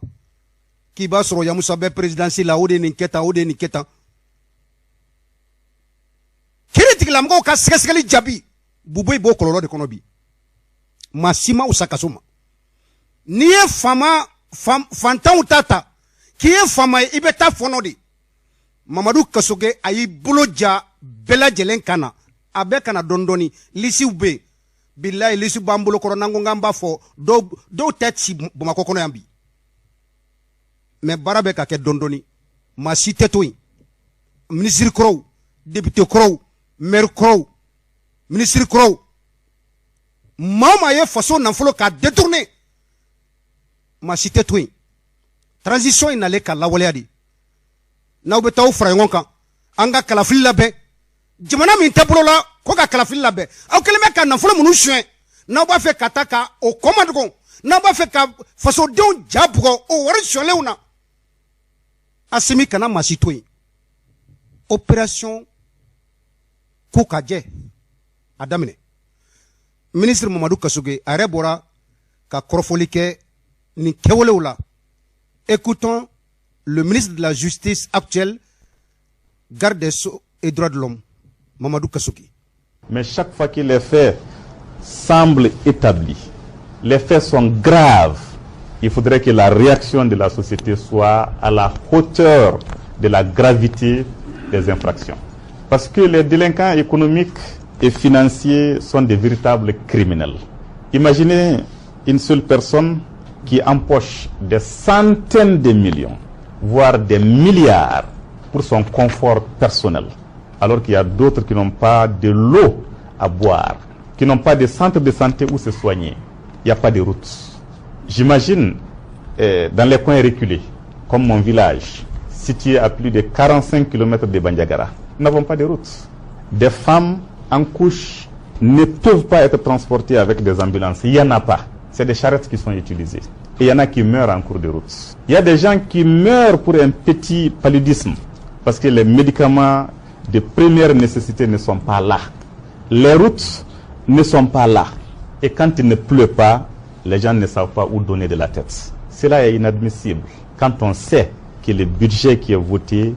k'i b'a sɔrɔ Yamusa bɛ présidence la, o de ye nin kɛ tan, o de ye nin kɛ tan. Kiiri tigilamɔgɔw ka sɛgɛsɛgɛli jaabi, Boubèye b'o kɔlɔlɔ de kɔnɔ bi. Maa si ma wusa kaso ma. N'i ye faama fantanw ta ta k'i ye faama ye, i bɛ taa fɔnɔ de. Mamadu Kasoge a y'i bolo ja bɛɛ lajɛlen kan na, a bɛɛ kana dɔɔni dɔɔni. Lisiw bɛ yen, bilayi, lisi b'an bolo kɔrɔ. N'an ko k'an b'a fɔ, dɔw dɔw tɛ ci Bamakɔ kɔnɔ yan bi. Mais baara bɛ ka kɛ dɔɔni dɔɔni, maa si tɛ to yen. Minisiri kɔrɔw, député kɔrɔw, maire kɔrɔw, minisiri kɔrɔw, maa o maa ye faso nafolo k'a détourner, maa si tɛ to yen. Transition in nalen ka lawaleya de, n'aw bɛ taa aw fara ɲɔgɔn kan, an ka kalafili labɛn. Jamana min tɛ bolo la ko ka kalafili labɛn, aw kɛlen bɛ ka nafolo minnu suɲɛ, n'aw b'a fɛ ka taa ka o kɔma dogo, n'aw b'a fɛ ka fasodenw ja bugɔ o wari sonyɛlenw na, Asimi kana maa si to yen. Opération ko ka jɛ a daminɛ. Ministre Mamadu Kasoge a yɛrɛ bɔra ka kɔrɔfɔli kɛ nin kɛwalew la. Écoutons le ministre de la Justice actuel, garde des Sceaux et droits de l'homme, Mamadou Kassogué. Mais chaque fois que les faits semblent établis, les faits sont graves, il faudrait que la réaction de la société soit à la hauteur de la gravité des infractions. Parce que les délinquants économiques et financiers sont des véritables criminels. Imaginez une seule personne qui empoche des centaines de millions, voire des milliards pour son confort personnel, alors qu'il y a d'autres qui n'ont pas de l'eau à boire, qui n'ont pas de centre de santé où se soigner. Il n'y a pas de routes. J'imagine dans les coins reculés, comme mon village, situé à plus de 45 km de Bandiagara, nous n'avons pas de routes. Des femmes en couche ne peuvent pas être transportées avec des ambulances. Il n'y en a pas. C'est des charrettes qui sont utilisées. Et il y en a qui meurent en cours de route. Il y a des gens qui meurent pour un petit paludisme, parce que les médicaments de première nécessité ne sont pas là. Les routes ne sont pas là. Et quand il ne pleut pas, les gens ne savent pas où donner de la tête. Cela est inadmissible quand on sait que le budget qui est voté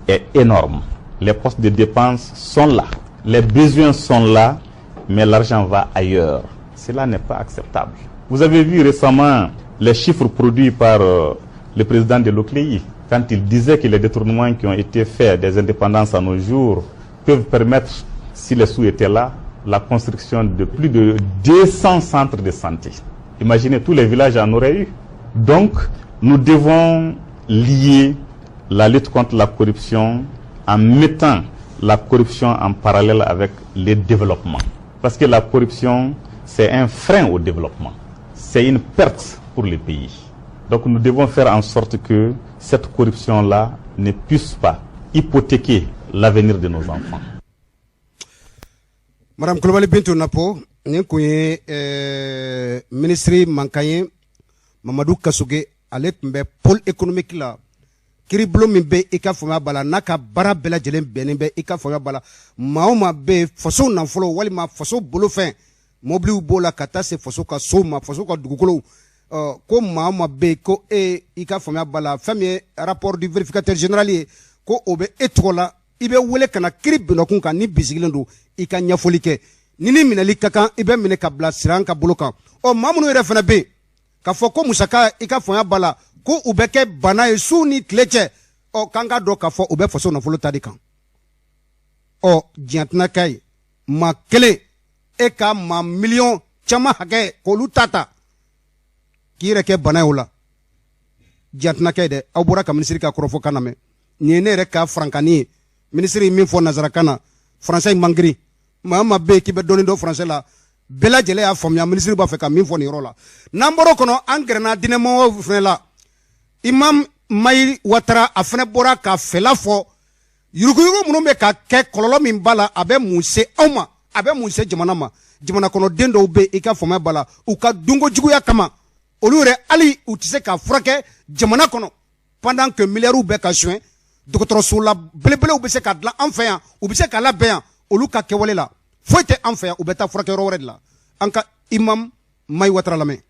est énorme. Les postes de dépenses sont là. Les besoins sont là, mais l'argent va ailleurs. Cela n'est pas acceptable. Vous avez vu récemment les chiffres produits par le président de l'OCLEI, quand il disait que les détournements qui ont été faits des indépendances à nos jours peuvent permettre, si les sous étaient là, la construction de plus de 200 centres de santé. Imaginez, tous les villages en auraient eu. Donc, nous devons lier la lutte contre la corruption en mettant la corruption en parallèle avec le développement. Parce que la corruption, c'est un frein au développement. C'est une perte pour le pays. Donc nous devons faire en sorte que cette corruption-là ne puisse pas hypothéquer l'avenir de nos enfants. Madame Coulibaly Bintou Napo, nin kun ye minisiri mankan ye, Mamadu Kasoge. Ale tun bɛ pôle économique la, kiiribulon min bɛ i ka faamuya b'a la, n'a ka baara bɛɛ lajɛlen bɛnnen bɛ i ka faamuya b'a la. Maa o maa bɛ yen, faso nafolo walima faso bolofɛn, Mobiliw b'o la ka taa se faso ka sow ma, faso ka dugukolow. Ko maa o maa bɛ yen ko e i ka faamuya b'a la, fɛn min ye rapport du vérificateur général ye, ko o bɛ e tɔgɔ la, i bɛ wele ka na kiri bɛnbakun kan. Ni bisigilen don, i ka ɲɛfɔli kɛ. Ni minɛli ka kan, i bɛ minɛ ka bila sira ka bolo kan. Ɔ, maa minnu yɛrɛ fana bɛ yen k'a fɔ ko musaka, i ka faamuya b'a la, ko u bɛ kɛ bana ye su ni tile cɛ, ɔ, k'an ka dɔn k'a fɔ u bɛ faso nafolo ta de kan. Ɔ, diɲɛ tɛna k'a ye maa kelen e ka maa miliyɔn caman hakɛ k'olu ta ta k'i yɛrɛ kɛ bana ye, o la diɲɛ tɛna kɛ dɛ. Aw bɔra ka minisiri ka kɔrɔfɔ kan lamɛn. Nin ye ne yɛrɛ ka farankanni ye. Minisiri ye min fɔ nanzarakan na, faransɛ in man girin. Maa maa bɛ yen k'i bɛ dɔɔni dɔn faransɛ la, bɛɛ lajɛlen y'a faamuya minisiri b'a fɛ ka min fɔ nin yɔrɔ la. N'an bɔra o kɔnɔ, an gɛrɛna diinɛmɔgɔw fana la. Imam Mayi Watara, a fana bɔra ka fɛla fɔ yuruguyurugu minnu bɛ ka kɛ, kɔlɔlɔ min b'a la, a bɛ mun se anw ma, a bɛ mun se jamana ma. Jamana kɔnɔden dɔw bɛ, i ka faamuya b'a la, u ka dunko juguya kama, olu yɛrɛ hali u tɛ se ka furakɛ jamana kɔnɔ, pendant que miliyariw bɛ ka suɲɛ. Dɔgɔtɔrɔso la belebelew bɛ se ka dilan an fɛ yan, u bɛ se ka labɛn yan. Olu ka kɛwale la, foyi tɛ an fɛ yan, u bɛ taa furakɛ yɔrɔ wɛrɛ de la. An ka Imam Mayi Watara lamɛn.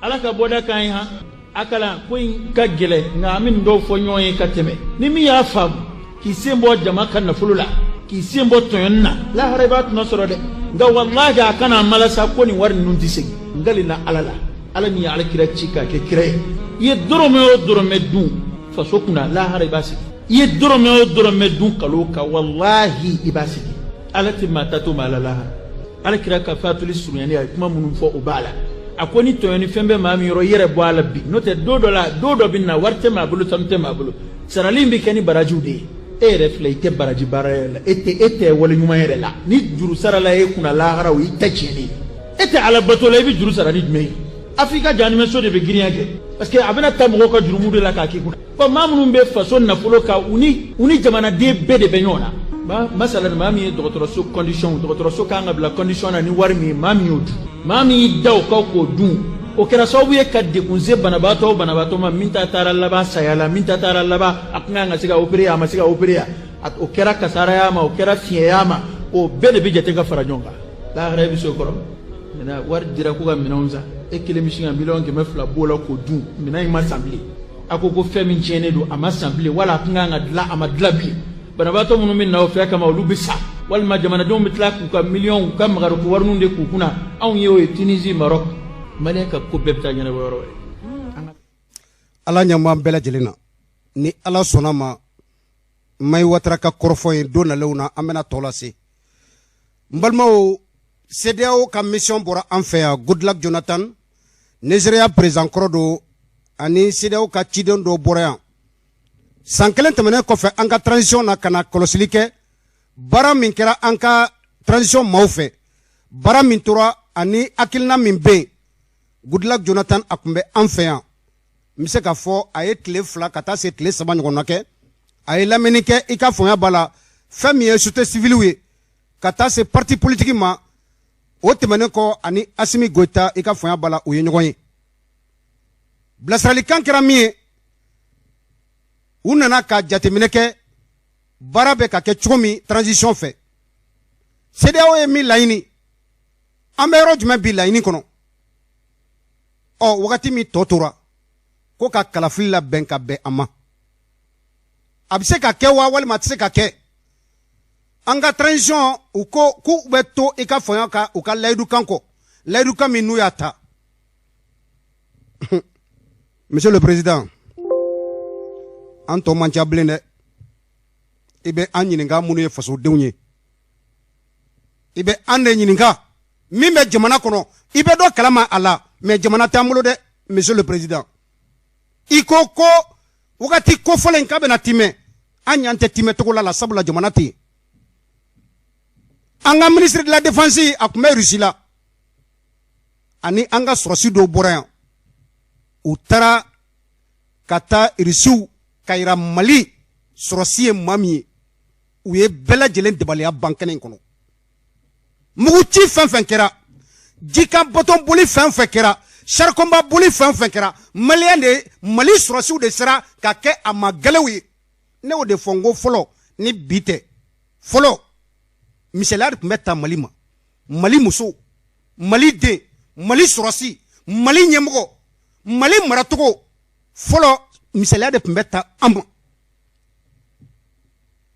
Ala ka bɔda kan ye han a kalan ko in ka gɛlɛ, nka an bɛ nin dɔw fɔ ɲɔgɔn ye ka tɛmɛ. Ni min y'a faamu k'i sen bɔ jama ka nafolo la, k'i sen bɔ tɔɲɔni na, lahara i b'a tɔnɔ sɔrɔ dɛ. Nka walahi, a kana malasa ko nin wari ninnu tɛ segin. N kalina Ala la, Ala min ye Ala kira ci k'a kɛ kira ye, i ye dɔrɔmɛ o dɔrɔmɛ dun faso kunna, lahara i b'a segin. I ye dɔrɔmɛ o dɔrɔmɛ dun kalo kan, walahi, i b'a segin. Ala tɛ maa ta to maa la lahara. Ala kira ka fatuli surunyani, a ye kuma minnu fɔ, o b'a la. A ko ni tɔɲɔni fɛn bɛ maa min yɔrɔ, i yɛrɛ bɔ a la bi, n'o tɛ don dɔ la, don dɔ bɛ na, wari tɛ maa bolo, sanu tɛ maa bolo. Sarali in bɛ kɛ ni barajiw de ye. E yɛrɛ filɛ, i tɛ baraji baara yɛrɛ la, e tɛ wale ɲuman yɛrɛ la. Ni juru sarala e kunna lahara, o y'i ta tiɲɛnen ye. E tɛ Ala bato la, i bɛ juru sara ni jumɛn ye? A f'i ka jahanamɛso de bɛ girinya kɛ, parce que a bɛna ta mɔgɔw ka jurumu de la k'a k'i kunna. Bon, maa minnu bɛ faso nafolo kan, u ni jamanaden bɛɛ de bɛ ɲɔgɔn na. Masala, maa min ye dɔgɔtɔrɔso condition, dɔgɔtɔrɔso kan ka bila condition na ni wari min ye, maa min y'o dun, maa min y'i da o kan k'o dun, o kɛra sababu ye ka degun se banabaatɔ o banabaatɔ ma. Min ta taara laban saya la, min ta taara laban a kun kan ka se ka opérer, a ma se ka opérer, o kɛra kasara y'a ma, o kɛra fiɲɛ y'a ma, o bɛɛ de bɛ jate ka fara ɲɔgɔn kan. Lahara i bɛ se o kɔrɔ. Maintenant, wari dira ko ka minɛnw san, e kelen bɛ sin ka 200 miliyɔn b'o la k'o dun. Minɛn in ma san bilen. A ko ko fɛn min tiɲɛnen don, a ma san bilen, wala a kun kan ka dilan, a ma dilan bilen. Banabaatɔ minnu bɛ na o fɛ kama, olu bɛ sa, walima jamanadenw bɛ tila k'u ka miliyɔn, u ka magariku wariniw de k'u kunna. Anw ye o ye Tunisie, Maroc. Maliyɛn ka ko bɛɛ bɛ taa ɲɛnabɔ yɔrɔ wɛrɛ. Ala ɲɛ b'an bɛɛ lajɛlen na. Ni Ala sɔnna ma, Mayi Watara ka kɔrɔfɔ ye, don nalenw na, an bɛna tɔ lase. N balimaw, CEDEAO ka mission bɔra an fɛ yan. Goodluck Jonathan, Nigeria président kɔrɔ don, ani CEDEAO ka ciden dɔw bɔra yan san kelen tɛmɛnen kɔfɛ an ka transition na, ka na kɔlɔsili kɛ baara min kɛra an ka transition maaw fɛ, baara min tora ani hakilina min bɛ yen. Goodluck Jonathan, a tun bɛ an fɛ yan, n bɛ se k'a fɔ a ye tile 2 ka taa se tile 3 ɲɔgɔnna kɛ. A ye lamɛnni kɛ, i ka faamuya b'a la, fɛn min ye société civile ye ka taa se parti politique ma. O tɛmɛnen kɔ, ani Asimi Goyita, i ka faamuya b'a la, u ye ɲɔgɔn ye. Bilasiralikan kɛra min ye, u nana ka jateminɛ kɛ baara bɛ ka kɛ cogo min transition fɛ. CEDEAO ye min laɲini, an bɛ yɔrɔ jumɛn bi laɲini kɔnɔ? Ɔ, wagati min tɔ tora ko ka kalafili labɛn ka bɛn a ma, a bɛ se ka kɛ wa, walima a tɛ se ka kɛ? An ka transition, u ko k'u bɛ to, i ka faamuya ka u ka layidukan kɔ, layidukan min n'u y'a ta. Monsieur le président, an tɔ man ca bilen dɛ. I bɛ an ɲininka minnu ye fasodenw ye, i bɛ an de ɲininka min bɛ jamana kɔnɔ, i bɛ dɔ kalama a la, mais jamana t'an bolo dɛ. Monsieur le président, i ko ko wagati kofɔlen k'a bɛna timɛ, an ɲan tɛ timɛ cogo la la, sabula jamana tɛ yen. An ka ministre de la Défense, a tun bɛ Russie la, ani an ka sɔrɔsi dɔw bɔra yan, u taara ka taa Russiw ka yira Mali sɔrɔsi ye maa min ye. U ye bɛɛ lajɛlen dabaliya ban kɛnɛ in kɔnɔ. Mugu ci fɛn fɛn kɛra, jikan bateau boli fɛn fɛn kɛra, char combat boli fɛn fɛn kɛra, maliyɛn de, Mali sɔrɔsiw de sera ka kɛ a ma gɛlɛw ye. Ne y'o de fɔ n ko fɔlɔ ni bi tɛ, fɔlɔ misaliya de tun bɛ ta Mali ma. Mali musow Mali den, Mali sɔrɔsi, Mali ɲɛmɔgɔ, Mali maracogo fɔlɔ, misaliya de tun bɛ ta an ma.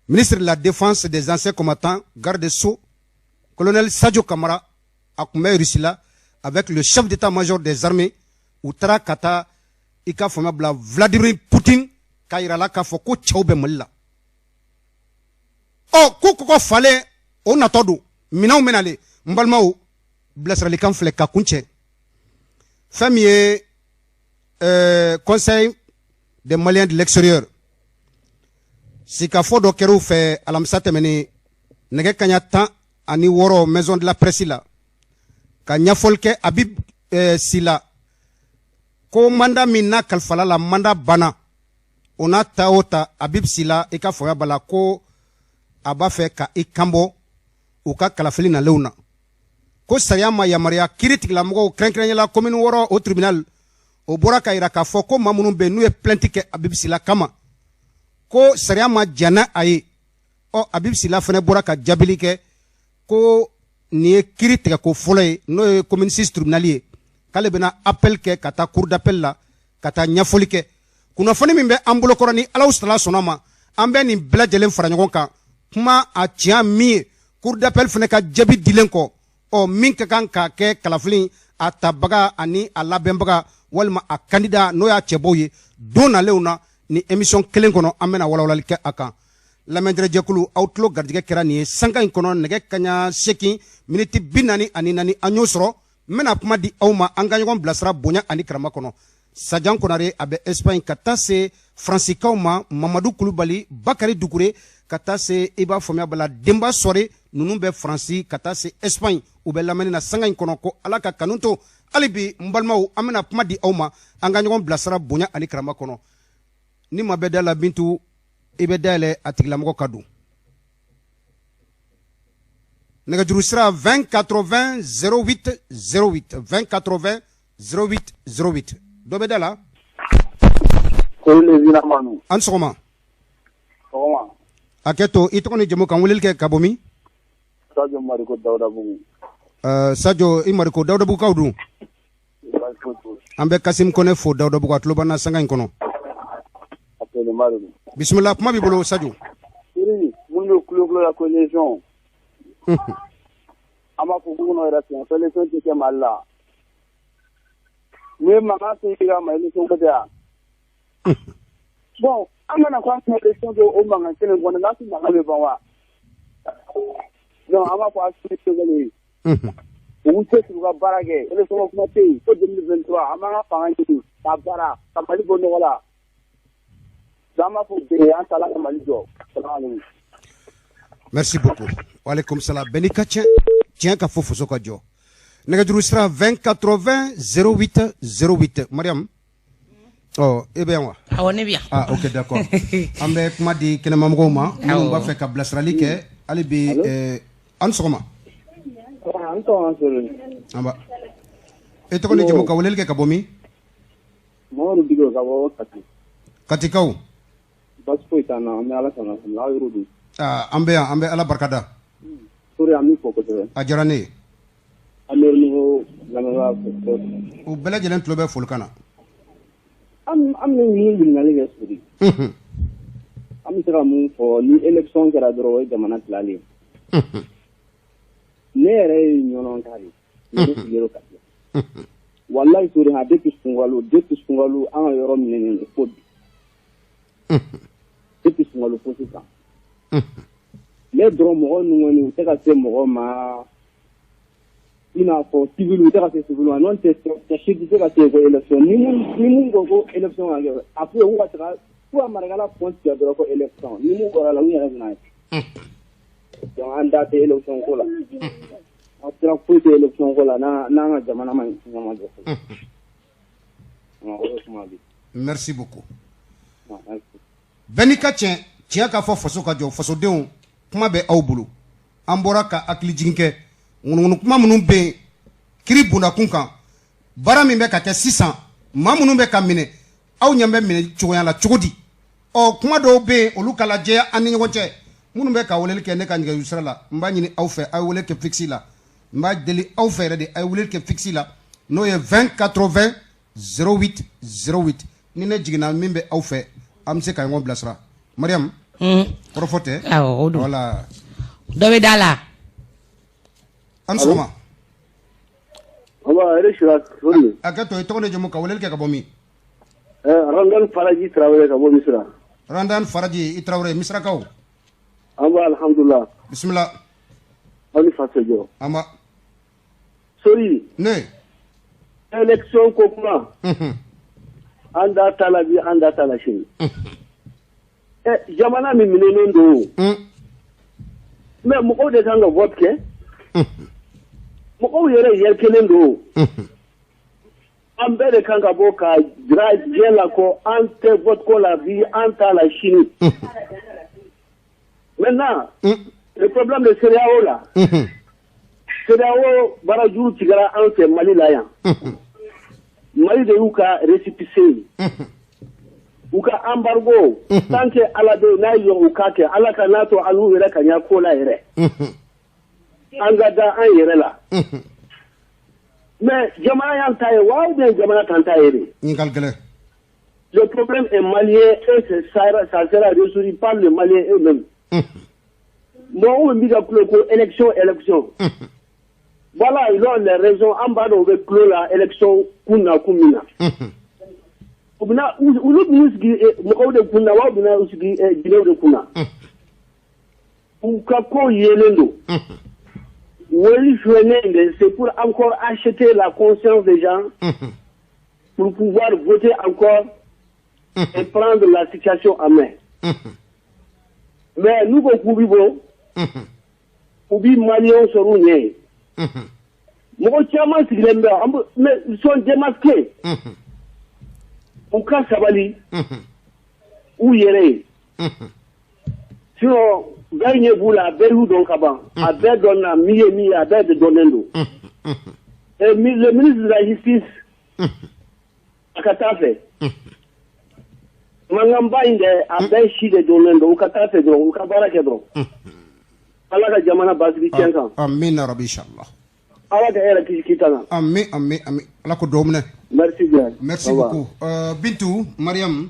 Ministre de la Défense des Anciens Combattants, garde des Sceaux, colonel Sadio Kamara, a tun bɛ Russie la avec le chef d'état-major des armées. U taara ka taa i ka faamuya bila Vladimir Poutine k'a yira la k'a fɔ ko cɛw bɛ Mali la. Ɔ ko kɔkɔ falen o natɔ don, minɛnw bɛ nalen. N balimaw, bilasiralikan filɛ ka kun cɛ. Fɛn min ye Conseil des Maliens de l'extérieur, sikafɔ dɔ kɛra u fɛ alamisa tɛmɛnen nɛgɛ kaɲa 16, Maison de la Presse la, ka ɲɛfɔli kɛ Habib Sila ko mandat min n'a kalifala la, mandat banna. O n'a ta o ta, Habib Sila, i ka faamuya b'a la ko a b'a fɛ ka i kanbɔ u ka kalafili nalenw na, ko sariya ma yamaruya. Kiiri tigilamɔgɔw, kɛrɛnkɛrɛnnenya la commune 6, o tribunal o bɔra ka yira k'a fɔ ko maa minnu bɛ yen n'u ye plainte kɛ Habib Sila kama, ko sariya ma jɛn n'a a ye. Ɔ Habib Sila fana bɔra ka jaabili kɛ ko nin ye kiiri tigɛko fɔlɔ ye, n'o ye commune 6 tribunal ye, k'ale bɛna appel kɛ ka taa cour d'appel la ka taa ɲɛfɔli kɛ. Kunnafoni min bɛ an bolokɔrɔ, ni Alahu taala sɔnna ma, an bɛ nin bɛɛ lajɛlen fara ɲɔgɔn kan. Kuma a tiɲɛ min ye, cour d'appel fana ka jaabi dilen kɔ, ɔ min ka kan ka kɛ kalafili a tabaga ani a labɛnbaga walima a candidat, n'o y'a cɛbɔw ye, don nalenw na, ni émission kelen kɔnɔ, an bɛna walawalali kɛ a kan. Lamɛnjɛjɛkulu, aw tulo garijɛgɛ kɛra nin ye sanka in kɔnɔ. Nɛgɛ kaɲa 8 miniti 44, an y'o sɔrɔ. N bɛna kuma di aw ma, an ka ɲɔgɔn bilasira bonya ani karama kɔnɔ. Sajan Konare, a bɛ Espagne, ka taa se Faransikaw ma, Mamadu Kulubali, Bakari Dukure, ka taa se, i b'a faamuya bala, Denba Sɔre, ninnu bɛ Faransi, ka taa se Espagne, u bɛ lamɛnni na sanga in kɔnɔ. Ko Ala ka kanu to hali bi. N balimaw, an bɛna kuma di aw ma, an ka ɲɔgɔn bilasira bonya ani karama kɔnɔ. Ni ma bɛ da la, Bintu, i bɛ dayɛlɛ, a tigilamɔgɔ ka don. Nɛgɛjuru sira 20 80 08 08, 20 80 08 08. Dɔ bɛ da la. An sɔgɔma. A kɛ to, i tɔgɔ ni jamu, kan weleli kɛ ka bɔ min? Sadio Mariko, Dawudabugu. Sadio, i Mariko, Dawudabugukaw dun? An bɛ Kasim Kɔnɛ fo Dawudabugu, a tulo b'an na sanga in kɔnɔ. Bisimila, kuma b'i bolo, Sadio. Minnu bɛ kulo kulo la ko élection, an b'a fɔ k'u yɛrɛ fiɲɛ ko élection tɛ kɛ Mali la. N'i ye mankan se i ka ma, élection ko tɛ yan. Bon, an kana ko an ka élection kɛ o mankan kelen kɔnɔ, n'a tɛ mankan bɛ ban wa? Donc an b'a fɔ Assimi Choguel ye, u k'u cɛsiri, u ka baara kɛ. Élection ko kuma tɛ yen fo 2023. An b'an ka fanga ɲini k'a baara ka Mali bɔ nɔgɔ la. Donc an b'a fɔ bɛɛ, an taala ka Mali jɔ. Salamalekun. Merci beaucoup. Waaleykum salam. Bɛɛ n'i ka tiɲɛ, tiɲɛ ka fɔ, faso ka jɔ. Nɛgɛjuru sira 20 80 08 08. Mariam, ɔ e bɛ yan wa? Awɔ, ne bɛ yan. Ah ok, d'accord. An bɛ kuma di kɛnɛmamɔgɔw ma minnu b'a fɛ ka bilasirali kɛ hali bi. An ni sɔgɔma. An tɔgɔ Sori. Anba, e tɔgɔ ni jamu, ka weleli kɛ ka bɔ min? Mamadu Diko ka bɔ Kati. Katikaw. Basi foyi t'an na, an bɛ Ala tanu, aw yɛrɛ dun? Ah, an bɛ yan, an bɛ Ala barikada. Sori, an b'i fo kosɛbɛ. A diyara ne ye. An bɛ niveau lamɛnbaa fo. U bɛɛ lajɛlen tulo bɛ folikan na. An bɛ min ɲininkali kɛ, Sori, an bɛ se ka mun fɔ? Ni élection kɛra dɔrɔn, o ye jamana tilalen ye. Ne yɛrɛ ye ɲɔnɔn ka de ye, ne sigilen don Kati. Walayi Sori, han, depuis sunkalo, an ka yɔrɔ minɛnen don fo bi. Depuis sunkalo fo sisan. Ne dɔrɔn, mɔgɔ ninnu kɔni, u tɛ ka se mɔgɔ ma, i n'a fɔ civil, u tɛ ka se civil ma. N'o tɛ, cɛ si tɛ se ka se ko élection. Ni mun ko élection ka kɛ, a f'u ye k'u ka taga, k'u ka Marakala pont tigɛ dɔrɔn ko élection. Ni mun bɔra la, u yɛrɛ bɛ n'a ye. Donc an da tɛ élection ko la, an sira foyi tɛ élection ko la n'an ka jamana ma ɲɛmajɔ. O ye kuma bi. Merci beaucoup. Bɛɛ n'i ka tiɲɛ, tiɲɛ k'a fɔ, faso ka jɔ. Fasodenw, kuma bɛ aw bolo. An bɔra ka hakili jigin kɛ ŋunuŋunu kuma minnu bɛ yen kiri bondakun kan, baara min bɛ ka kɛ sisan, maa minnu bɛ ka minɛ, aw ɲɛ bɛ minɛ cogoya la cogo di? Ɔ kuma dɔw bɛ yen, olu ka lajɛya an ni ɲɔgɔn cɛ. Minnu bɛ ka weleli kɛ ne ka nɛgɛjuru sira la, n b'a ɲini aw fɛ, aw ye wele kɛ fixe la. N b'a deli aw fɛ yɛrɛ de, a ye weleli kɛ fixe la, n'o ye 20 80 08 08. Ni ne jiginna, min bɛ aw fɛ, an bɛ se ka ɲɔgɔn bilasira. Mariam, kɔrɔfɔ tɛ. Awɔ, o don. Voilà. Dɔ bɛ da la. An sɔgɔma. Aba, yɛrɛ sira sori. A kɛ to, i tɔgɔ ni jamu, ka weleli kɛ ka bɔ min? Ramdan Faraji Tarawele ka bɔ Misira. Ramdan Faraji i Tarawele, Misirakaw. An b'a, alhamdulillah. Bisimila. Aw ni faso jɔ. An ba. Sori. Ne. Élection ko kuma. An da t'a la bi, an da t'a la sini. Jamana min minɛnen don. Mais mɔgɔw de kan ka vote kɛ. Mɔgɔw yɛrɛ yɛrɛ kelen don. An bɛɛ de kan ka bɔ ka jira diɲɛ la ko an tɛ vote ko la bi, an t'a la sini. Maintenant, le problème de CEDEAO la. CEDEAO barajuru tigɛra an fɛ Mali la yan. Mali de y'u ka récépissé ye. U ka embargo, tant que Ala bɛ yen, n'a ye u k'a kɛ, Ala ka n'a to an n'u yɛrɛ ka ɲɛ ko la yɛrɛ. An ka da an yɛrɛ la. Mais jamana y'an ta ye wa, ou bien jamana t'an ta ye de? Ɲininkali gɛlɛn. Le problème est malien et ça sera résolu par les Maliens eux-mêmes. Mɔgɔw min bɛ ka kulo ko élection, élection. Voilà, ils ont les raisons. An b'a dɔn u bɛ kulo la élection kun na, kun min na. U bɛna olu bɛn'u sigi mɔgɔw de kun na wa, u bɛna u sigi jinɛw de kun na. U ka ko yelen don. Weli fɛnɛ de, c'est pour encore acheter la conscience des gens pour pouvoir voter encore et prendre la situation en main. Mais n'u ko k'u bi bɔ, u bi Maliyɛnw sɔrɔ u ɲɛ ye. Mɔgɔ caman sigilen bɛ an mais ils sont démasqués. U ka sabali u yɛrɛ ye. Sinon bɛɛ ɲɛ b'u la, a bɛɛ y'u dɔn ka ban. A bɛɛ dɔn na min ye min ye, a bɛɛ de dɔnnen don. Et le ministre de la Justice, a ka taa fɛ. Mankanba in dɛ, a bɛɛ si de dɔnnen don. U ka taa fɛ dɔrɔn, u ka baara kɛ dɔrɔn. Ala ka jamana basigi tiɲɛ kan. Amina rabi, inshallah. Ala ka e yɛrɛ kisi kita na. Amin, amin, amin. Ala ko dugawu minɛ. Merci bien. Merci Au revoir. beaucoup. Bintu, Mariam,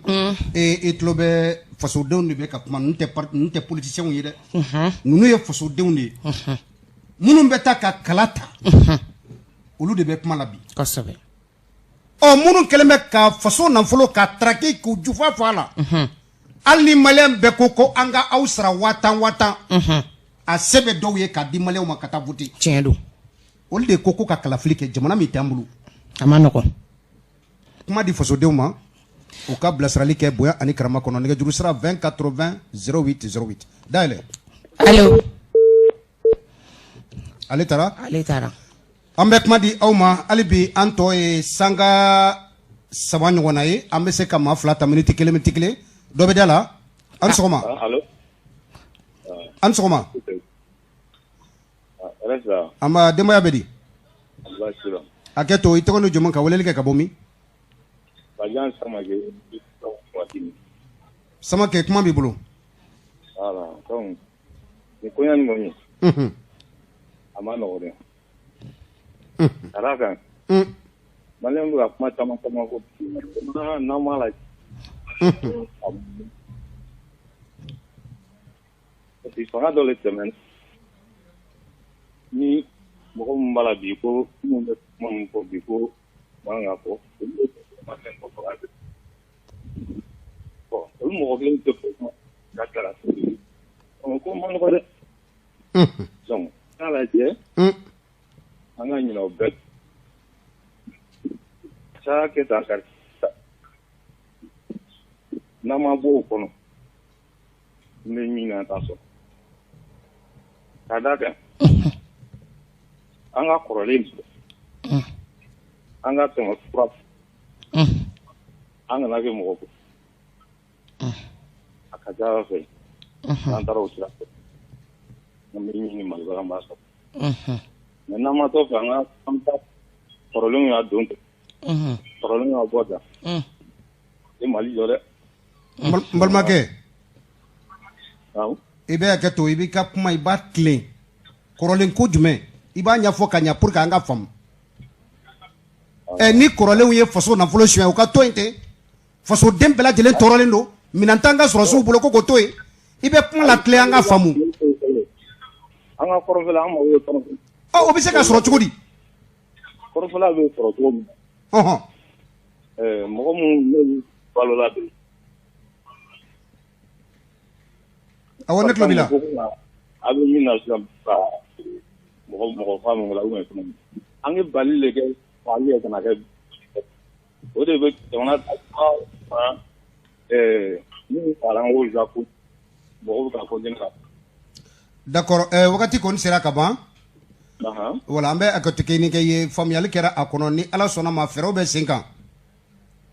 e tulo bɛ fasodenw de bɛ ka kuma. Ninnu tɛ ninnu tɛ politiciens ye dɛ. Ninnu ye fasodenw de ye. Minnu bɛ taa ka kala ta, olu de bɛ kuma la bi. Ɔ, minnu kɛlen bɛ ka faso nafolo ka traquer k'u jufa fɔ a la. Hali ni Maliyɛn bɛɛ ko ko an ka aw sara 10 000 10 000, a se bɛ dɔw ye k'a di Maliyɛnw ma ka taa voter. Tiɲɛ don. Olu de ko ko ka kalafili kɛ jamana min t'an bolo. A ma nɔgɔn. Kuma di fasodenw ma, u ka bilasirali kɛ bonya ani karama kɔnɔ. Nɛgɛjuru sira 20 80 08 08 dayɛlɛ. Allo. Ale taara. Ale taara. An bɛ kuma di aw ma hali bi. An tɔ ye sanga 3 ɲɔgɔnna ye, an bɛ se ka maa fila ta, miniti kelen, miniti kelen. Dɔ bɛ da la. An sɔgɔma. Allo. An sɔgɔma. An b'a, denbaya bɛ di? A kɛ to, i tɔgɔ ni jamu, ka weleli kɛ ka bɔ min? Bajan Samake. Samakɛ, kuma b'i bolo. Voilà, donc nin koɲa nin kɔni, a ma nɔgɔ dɛ. Ka d'a kan, Maliyɛnw bɛ ka kuma caman caman fɔ, n'an m'a la, parce que fanga dɔ le tɛmɛna ni mɔgɔ min b'a la bi, ko minnu bɛ kuma min fɔ bi ko man ka fɔ, olu bɛ Maliyɛn fɔ fanga bɛ bon, olu mɔgɔ kelen tɛ fɔ kuma ka kɛra, ko ma nɔgɔ dɛ. Donc n'a lajɛ, an ka ɲinɛ o bɛɛ ca kɛ tan ka n'an ma bɔ o kɔnɔ, n bɛ min na t'a sɔrɔ. Ka d'a kan, an ka kɔrɔlen, an ka tɛmɛ kura, an kana kɛ mɔgɔ ko a ka ca Ala fɛ, n'an taara o sira fɛ, an bɛ ɲini Maliba, an b'a sɔrɔ. Mais n'an ma t'o fɛ, an ka an bɛ taa kɔrɔlenw y'a don ten, kɔrɔlenw y'a bɔ tan, e Mali jɔ dɛ. N balimakɛ, Awɔ. I bɛ hakɛ to, i b'i ka kuma, i b'a tilen. Kɔrɔlen ko jumɛn? I b'a ɲɛfɔ ka ɲɛ pour que an ka faamu. Ɛ, ni kɔrɔlenw ye faso nafolo suɲɛ, u ka to yen ten? Fasoden bɛɛ lajɛlen tɔɔrɔlen don, minɛn t'an ka sɔrɔdasiw bolo, ko k'o to yen? I bɛ kuma latilen, an ka faamu. An ka kɔrɔnfɛla, an mago bɛ kɔrɔnfɛla. Ɔ, o bɛ se ka sɔrɔ cogo di? Kɔrɔnfɛla bɛ sɔrɔ cogo min na, mɔgɔ minnu n'olu balola bi. Awɔ, ne tulo b'i la. A bɛ min na sisan, ka mɔgɔ mɔgɔ fa min la, ou bien fɛn, an ye bali de kɛ fagali ye, ka na kɛ o de bɛ jamana minnu fagala, an k'olu la ko mɔgɔw bɛ ka continuer ka. D'accord, wagati kɔni sera ka ban. Voilà, an bɛ a ka tigɛ kɛ ye, faamuyali kɛra a kɔnɔ. Ni Ala sɔnna ma, fɛɛrɛw bɛ sen kan,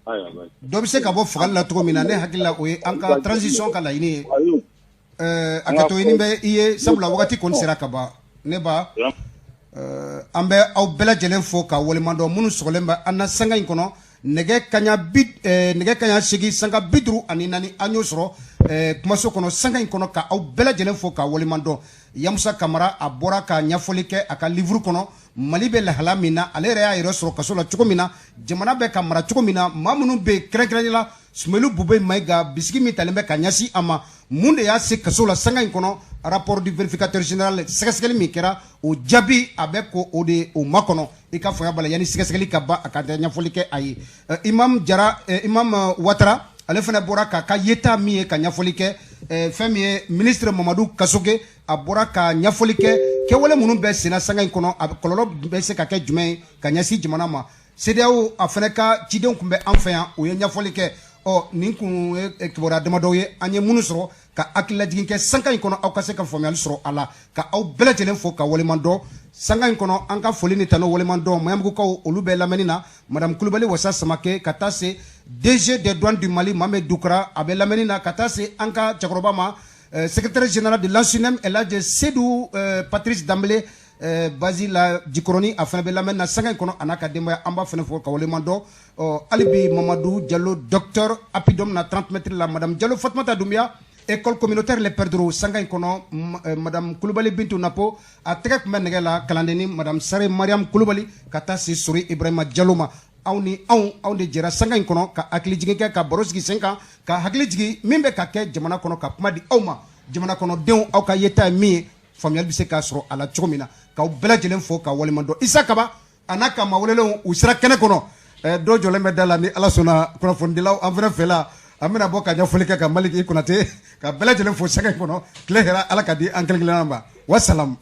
dɔ bɛ se ka bɔ fagali la cogo min na. Ne hakili la, o ye an ka transition ka laɲini ye. A ka to ɲini bɛ i ye, sabula wagati kɔni sera ka ban. Ne ba, an bɛ aw bɛɛ lajɛlen fo ka waleɲuman dɔn. Minnu sɔgɔlen bɛ an na sanga in kɔnɔ, nɛgɛ kaɲa 8 sanga 54, an y'o sɔrɔ kumaso kɔnɔ sanga in kɔnɔ, ka aw bɛɛ lajɛlen fo ka waleɲuman dɔn. Yamusa Kamara, a bɔra ka ɲɛfɔli kɛ a ka livre kɔnɔ, Mali bɛ lahala min na, ale yɛrɛ y'a yɛrɛ sɔrɔ kaso la cogo min na, jamana bɛ ka mara cogo min na, maa minnu bɛ yen, kɛrɛnkɛrɛnnenya la Sumelu Bube Mayiga, bisigi min talen bɛ ka ɲɛsin a ma, mun de y'a se kaso la sanga in kɔnɔ? Rapport du vérificateur général, sɛgɛsɛgɛli min kɛra, o jaabi a bɛ ko o de o makɔnɔ. I ka faamuya b'a la, yanni sɛgɛsɛgɛli ka ban, a ka ɲɛfɔli kɛ a ye. Imam Jara, Imam Watara, ale fana bɔra k'a ka yeta min ye ka ɲɛfɔli kɛ. Fɛn min ye ministre Mamadu Kasoge, a bɔra ka ɲɛfɔli kɛ kɛwale minnu bɛ senna sanga in kɔnɔ, a kɔlɔlɔ bɛ se ka kɛ jumɛn ye ka ɲɛsin jamana ma. CEDEAO, a fana ka cidenw tun bɛ an fɛ yan, o ye ɲɛfɔli kɛ. Ɔ, nin kun ye kibaruya damadɔw ye an ye minnu sɔrɔ ka hakililajigin kɛ sanga in kɔnɔ, aw ka se ka faamuyali sɔrɔ a la. Ka aw bɛɛ lajɛlen fo ka waleɲuman dɔn sanga in kɔnɔ. An ka foli ni tanu, waleɲuman dɔn, Maɲanbugukaw, olu bɛ lamɛnni na, madame Kulubali Wasa Samake, ka taa se DG des douanes du Mali Mohamed Dukara, a bɛ lamɛnni na, ka taa se an ka cɛkɔrɔba ma, secrétaire général de l'ANSUNEM, El Hadj Seydou Patrice Danbele, basi la Jikɔrɔni, a fana bɛ lamɛnni na sanga in kɔnɔ, a n'a ka denbaya, an b'a fana fo ka waleɲuman dɔn. Ɔ, hali bi Mamadu Jalo, docteur Apidom na 30 mètres la, madame Jalo Fatumata Doumbia, école communautaire Les Perdreaux sanga in kɔnɔ, madame Kulubali Bintu Napo, a tɛgɛ tun bɛ nɛgɛ la, kalandenni madame Sare Mariam Kulubali, ka taa se Sori Ibrahima Jalo ma. Aw ni anw, anw de jɛra sanga in kɔnɔ ka hakili jigin kɛ, ka baro sigi sen kan, ka hakili jigin min bɛ ka kɛ jamana kɔnɔ, ka kuma di aw ma, jamana kɔnɔdenw, aw ka yeta ye min ye, faamuyali bɛ se k'a sɔrɔ a la cogo min na. K'aw bɛɛ lajɛlen fo ka waleɲuman dɔn. Isa Kaba a n'a ka maa welelenw, u sera kɛnɛ kɔnɔ, dɔw jɔlen bɛ da la. Ni Ala sɔnna, kunnafonidilaw, an fana fɛ la, an bɛna bɔ ka ɲɛfɔli kɛ ka Maliki Konate, ka bɛɛ lajɛlen fo sanga in kɔnɔ. Tile hɛrɛ, Ala ka di an kelen kelenna ma. Wasalam.